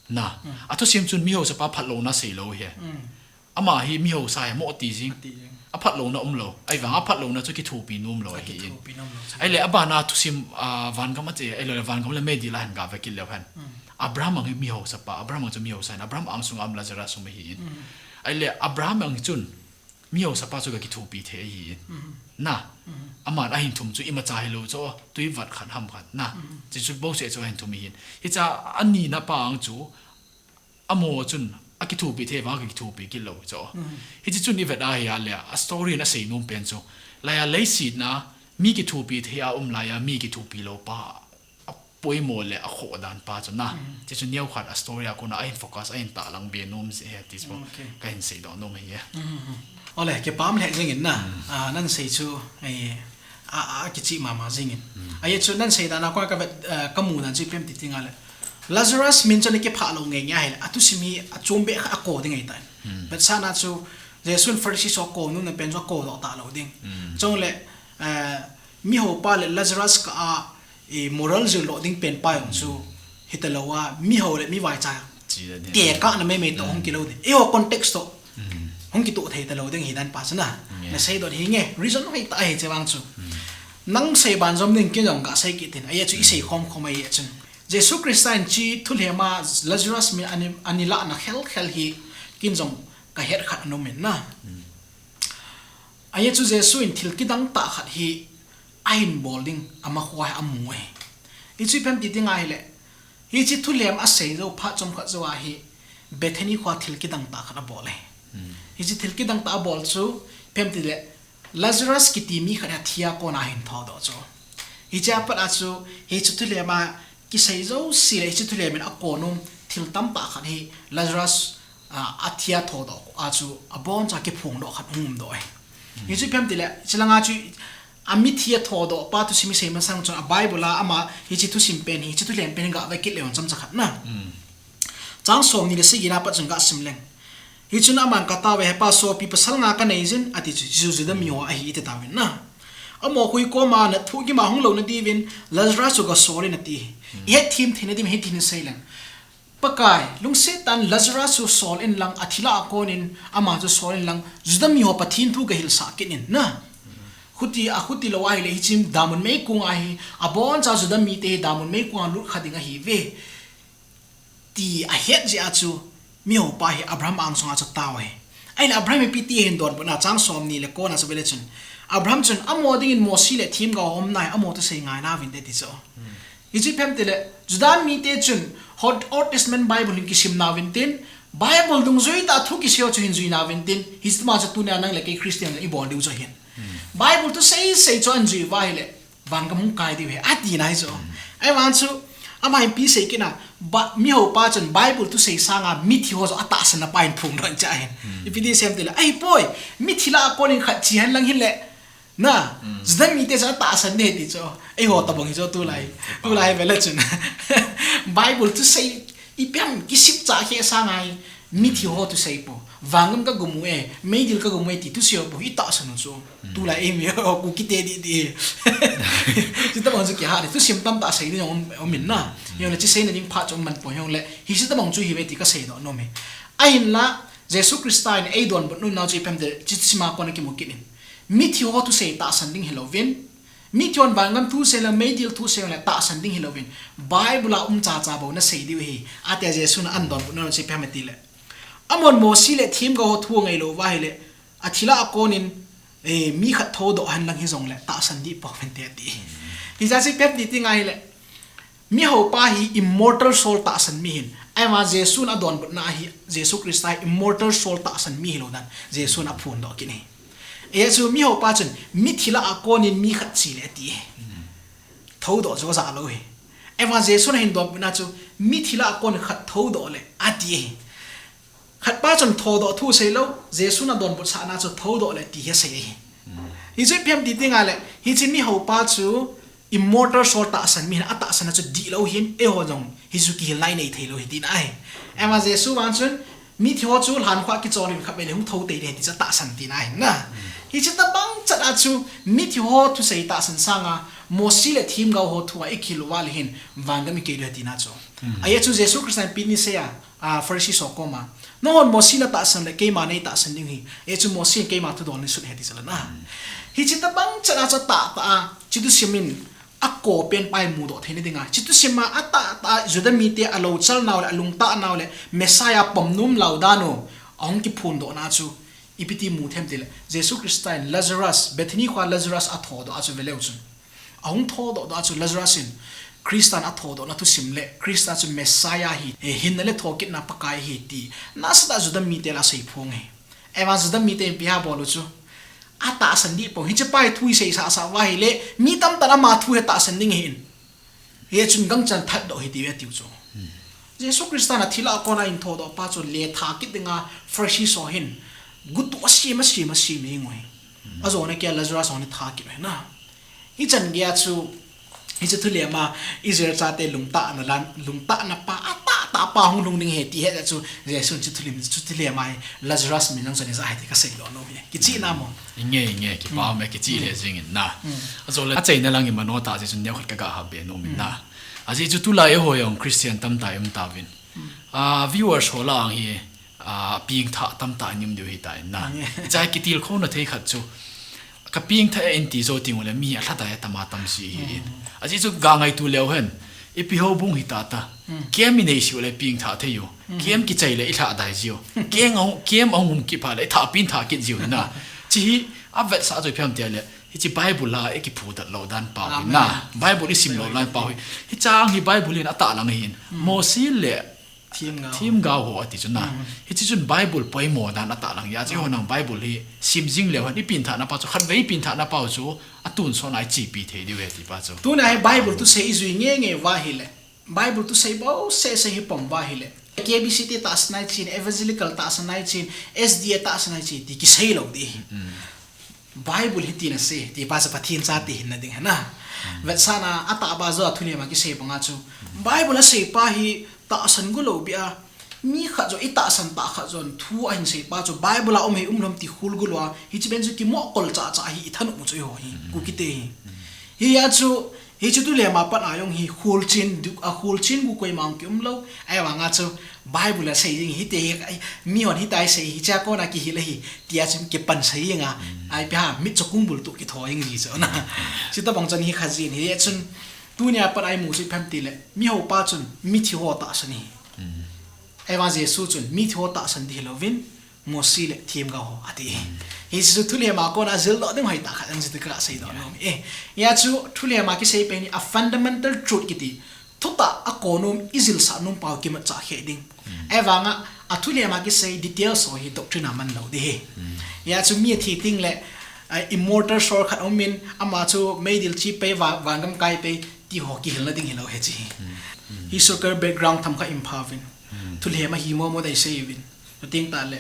Na. A thusim chun mi hausapa phatlouna sei lou hi. Ama hi mi hausa hi mo ti jing. Ati jing. A phatlouna um lou. Ei vang a phatlouna chu kithopi nom lou hi. Kithopi nom lou. Ei le abana thusim, a, vangam a che, ei le vangam le meidil a hen ga ve kit leu hen. Abraham ang hi mi hausapa, Abraham ang chu mi hausa hin, Abraham ang sunga um Lazarus um hi in. Ei le Abraham ang chun mi hausapa chu ga kithopi thei hi in. Na, aman ahin thum chu imacha hilou chu, tui vat khat ham khat. Na, chi chu bo se chu ahin thum hi in. Hicha ani na pa ang chu, amo chun, a kithopi thei vang a kithopi kit lou chu. Hichi chun i vet a hi a le, a story na sei nom pen chu. Lai a leiset na, mi kithopi thei a um lai a, mi kithopi lou pa, a poimo le a khoh dan pa chu na. Chi chu neo khat a story a kona a hin focus, a hin tahlang be nom si he ti chu. Ka hin sei doh nom hi e. Ole, kipah le jing in na. A, nan sei chu, eh, a, a, kichi mama jing in. Ahi chu nan sei dan a kona ka vet, eh, ka mu dan chu ipi ham ti ti nga le. Lazarus min chu ana kipha lou nge nge a hi le. A thusim hi a chom be kha a ko ding ahi ta. Vet sa na chu Jesu in Pharisee ho a ko nom na pen chu a ko doh ta lou ding. Chong le, eh, mi haupa le Lazarus ka a, eh, moral jil lou ding pen pa jong chu. Hita lou a, mi hau le mi vaicha. Chi da ding. Te ka na me me to hong ki lou ding. Eiho context to. Hong kitoh thei ta lou ding hi dan pa chu na. Na sei doh hi nge. Reason hoi ta hi che vang chu. Nang sei ban jom ding kin jong ka sei kit in. Ahi chu i sei khom khom ahi chun. Jesu Christa in chi thulhem a Lazarus min ani, ani la na khel khel hi kin jong ka het khat anom in na. Ahi chu Jesu in thil kidang tah khat hi ahin bol ding ama khua hi amu e. Hichu ipi ham ti ti nga hi le. Hichi thulhem a sei jou phat chom khat jou a hi Bethany khua thil kidang tah khat abol e. Hichi thil kidang tah abol chu ipi ham ti le Lazarus kiti mi khat hi athi a kona ahin thou doh chu. Hichi a pat a chu hichi thulhem a kisei jou si le hichi thulhem in a ko nom thil tam tah khat hi Lazarus, a, athi a thou doh a chu abon cha kiphong doh khat um doh e. Hichu ipi ham ti le, chi langa chu a mithi a thou doh pa thusim i sei masang chun a Bible a ama hichi thusim pen hi, hichi thulhem pen hi ga ve kit le on cham cha khat na. Chang som ni le sagi na pat chun ga sim leng. Hichun aman ka tao ve, He Pa, sopi pasal nga ka nei jin, ati chu, chu Juda mi ho ahi iti tauvin na. Amo khu i koma na thu ki ma hung lou na diuvin, Lazarus chu ga sol in ati. I het thim thei na dim hi tin sei leng. Pakai, lungset tah in Lazarus chu sol in lang, athi la a kon in, ama chu sol in lang, Juda mi ho Pathen thu ga hilsah kit in na. Khuti, a khuti lou ahi le hichi damun meikong ahi, abon cha Juda mite hi damun meikong a lut kha ding ahi ve. Ti a het jeh a chu, mi haupa hi Abraham angsunga chu tao e. Ahin Abraham ipi ti ahin donbutna chang som ni le ko na chu ve le chun. Abraham chun amo dingin Mosi le themgao a umna hi amo thusei ngai nauvin te ti chu. Hichu ipi ham ti le, Juda mite chun, Old, Old Testament Bible hin kisim nauvin tin, Bible dungjui tah thu kisei ho chu hin jui nauvin tin, hichu ma chu tunia nang le kei Christian i bol diu chu hin. Bible thusei sei chu ahin jui uva ahi le, Vangam hung kai diu ahi, ati na hi chu. Ahivang chu, ama hin ipi sei kit na, ba, mi haupa chun Bible thusei sanga mithi ho chu atahsan na pa hin phongdoh in cha hin. Ipi ti sem ti le, ahipoi, mithi la a kon in khat chi hen lang hin le, na, Juda mite chu atahsan de ti chu. Eiho tabang hi chu tulai, tulai ve le chun. Bible thusei, ipi ham kisim cha khe sanga hi, mithi ho thusei po. Vangam ka gumu e, meidil ka gumu e ti thusei ho po, hi tahsan u chu. Tulai eimi ho, Kuki te di di. Chuti bang chu kiha de, thusim tamtah sei ding um, um in na. Jong le chi seina ding phat chu um man po jong le. Hichi tabang chu hi ve ti ka sei doh nom e. Ahinla, Jesu Christa in ei donbut nau chu ipi ham ti le, chi sima kon a kimu kit in. Mithi ho thusei tahsan ding hilouvin. Mithi hon vangam thusei le, meidil thusei le tahsan ding hilouvin. Bible a um cha cha bou na sei diu ahi. Ati a Jesu in ahin donbut nau chu ipi ham ti le. Amon Mosi le themgao ho thu angai lou uva ahi le. Athi la a kon in, eh, mi khat thoudoh hen lang hijong le, tahsan dih pouvin te ati. Hijeh chun ipi ham ti ti ngai le, mi houpa hi immortal soul tahsan mi ahin. Ahivang Jesu'n adonbutna ahi, Jesu Christa hi immortal soul tahsan mi hilou dan, Jesu'n aphondoh kit ahi. Hijeh chun mi houpa chun, mithi la a kon in mi khat che le ati. Thoudoh jo ja lou ahi. Ahivang Jesu'n ahin donbutna chu, mithi la a kon in khat thoudoh le, ati ahi. Khatpa chun thoudoh thu seilou, Jesu'n adonbut sahna chu thoudoh le ti hi asei ahi. Hichu ipi ham ti ti ngai le, hiche mi houpa chu immortal soul tahsan mi hin, atahsan a chu dihlou hin, eiho jong hichu kihilna inei theilou hi tina ahi. Ema Jesu vang chun, mithi ho chu lhankhuh a kichol in khatvei le hung thou tei ding ahi ti chu atahsan tina ahi na. Hiche tobang chat a chu mithi ho thusei tahsan sanga, Mosi le themgao ho thu a ikihil uva le hin, vangam ikei ding ahi tina chu. Ajeh chu Jesu Christa in ipi asei a, a, Pharisee ho koma, nanghon Mosi natahsan le keima neitahsan ding ahi. Ajeh chu Mosi in keima thudol neisut ahi ti chu ahi na. Hiche tobang chat a chu atahtah a, hiche thusim in, akopen pa in mudoh theina dinga. Hiche thusim a atahtah a Juda mite alouchal nau le, alungtah nau le, Messiah pom nom lou dan u, ahung kiphondoh na chu, ipi ti mu them tile, Jesu Christa in Lazarus, Bethany khoa Lazarus athodoh a chu veleu chun. Ahung thodoh doh a chu Lazarus in Christa in athodohna thusim le, Christa chu Messiah ahi, hinna le thokitna Pakai ahi ti, nasatah a Juda mite lah a aseiphong ahi. Ema Juda mite in ipi abol u chu, atahsan dih pon, hiche pa hi thu isei sasa uva ahile, mi tamtah in ama thu hi atahsan ding ahin. Hichun gangchan thatdoh hite atiu chu. Jesu Christa in athi lah a kona ahin thodoh pa chu letha kit dinga Pharisee ho hin gutuh asem, asem, asem jeng uve. Ajona kia Lazarus ho hi atha kit uve na. Hichan geiya chu, hiche thulem a Israel chate lungtahna lan, lungtahna pa, atahtah pa hung lhung ding ahi ti ahet a chu, Jesu in hiche thulem, hiche thulem a hi Lazarus min jong chu ana ja ahi ti kaseidoh nom e. Kichihna mo. Inge, inge, kipa um e, kichih le jing in na. Ajole, achaina lang imanoh tah jeh chun neokhat kaga hahbe nom in na. Ajeh chu tulai eiho jong Christian tamtah i um tauvin. A, viewers ho lah a hi, a, pengthah tamtah i um diu ahitai na. Hiche a kitilkhouna thei khat chu, ka pengthah e in ti jou teng ule mi alhadai atam atam jeh ahi in. Ajeh chu ga ngaito leu hen. Ipi houbung hita ta. Camp i neisih ule pengthah thei u. Camp kichai le i lhadai jiu. Camp ahung, camp ahung um kit phat le i thahpi in thah kit jiu na. Hiche hi avetsah chu ipi ham tile, hiche Bible a i kiphutdoh lou dan pau hi na. Bible i sim lou dan pau hi. Hiche hi Bible in atahlang ahin. Mosi le themgao ho ati chu na. Hiche chun Bible poimo dan atahlang ahi. Ajeh chu eiho nang Bible hi sim jing leu hen, i pengthahna pa chu, khatvei i pengthahna pau chu, atonsot a i chepi thei diu ahi ti pa chu. Tuna hi Bible thusei i jui ngenge uva ahile, Bible thusei bou sese hi pom uva ahile, K B C te tahsan ahi tin, Evangelical tahsan ahi tin, S D A tahsan ahi tin, ti kisei lou ding ahi. Bible hitin asei, ti pa chu Pathen chate hinna ding ahi na. Vetsahna atahbeh jou a thulem a kisei banga chu, Bible asei pa hi tahsan go lou beh a, mi khat joh, i tahsan tah khat joh in thu ahin sei pa chu Bible a um hih um lou ham ti khol go lou a, hiche pen chu kimoh kol chacha ahi i thanom u chu eiho hi, Kuki te hi. Hia chu, hiche thulem a pat a jong hi kholchen duk a, kholchen gu koima jong ki um lou. Ahivanga chu Bible a sei jing hite hi, ai, mihon hitia sei, hichea kona kihil ahi, tia chun kipan sei jing a, ai, ipi ham, mitcho kung bul tuh kitho jing ji chu na. Chutobang chun hi kha jin, hia chun, tunia pat a i mu chu ipi ham tile, miho pa chun mithi ho tahsan ahi. Ahivang Jesu chun mithi ho tahsan ding hilouvin, Mosi le themgao ho ati. Hiche chu thulem a kona jildoh ding hoitah khat jong chu ti kaseidoh nom e. Hia chu thulem a kisei pen hi a fundamental truth kiti. Thutah a konom i jilsah nom pau kimatchah kheh ding. Ahivanga a thulem a kisei details ho hi doctrine a man lou ding ahi. Hia chu mi athi teng le, a, immortal soul khat um in, ama chu meidil che pei va-, vangam kai pei ti ho kihilna ding hilou ahi hiche hi. Historical background themkhat in pha uvin. Thulem ahi momo dei sei uvin. Chuteng tah le,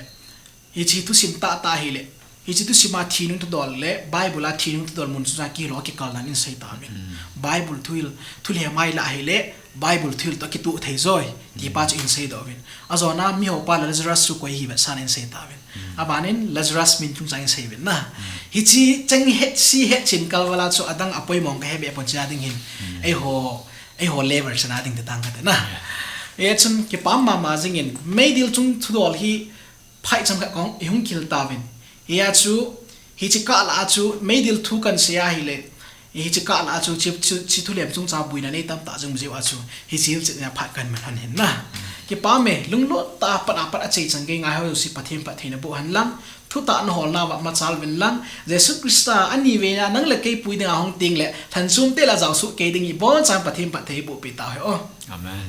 hiche thusim tahtah ahile, hiche thusim a thinung thudol le Bible a thinung thudol mun chunga kihil ho kikal dan in sei tauvin. Bible thuhil, thulem a ilah ahile, Bible thuhil toh kitoh thei joi, ti pa chu in seidoh uvin. Ajona miho pa le Lazarus chu koi ahi vetsahna in sei tauvin. Abanin Lazarus min chungchang in sei uvin na. Hiche cheng hetse hetchen kalval a chu adang apoimo kahe beh pon, hiche a ding hin. Eiho, eiho level chana ding ti tang kate na. Hichun kipa mama jing in, meidil chung thudol hi, phaicham khat kong i hung kihil tauvin. Hia chu, hiche kah lah a chu, meidil thu kan sei ahile, hiche kah lah a chu, hiche, hiche, hiche thulem chungchang buina nei tamtah jong jiu a chu, hiche hilchetna phat kan man hon hin na. Kipa me, lunglut tah a pat a pat a chei chan gei ngai ho jouse Pathen phattheina boh hen lang, thutah na holna uva machal uvin lang, Jesu Christa ani veina nang le kei pui dinga hung teng le, lhanchom te lah a jaosuh kei ding, ibon chan Pathen phatthei boh peh tau hen o. Amen.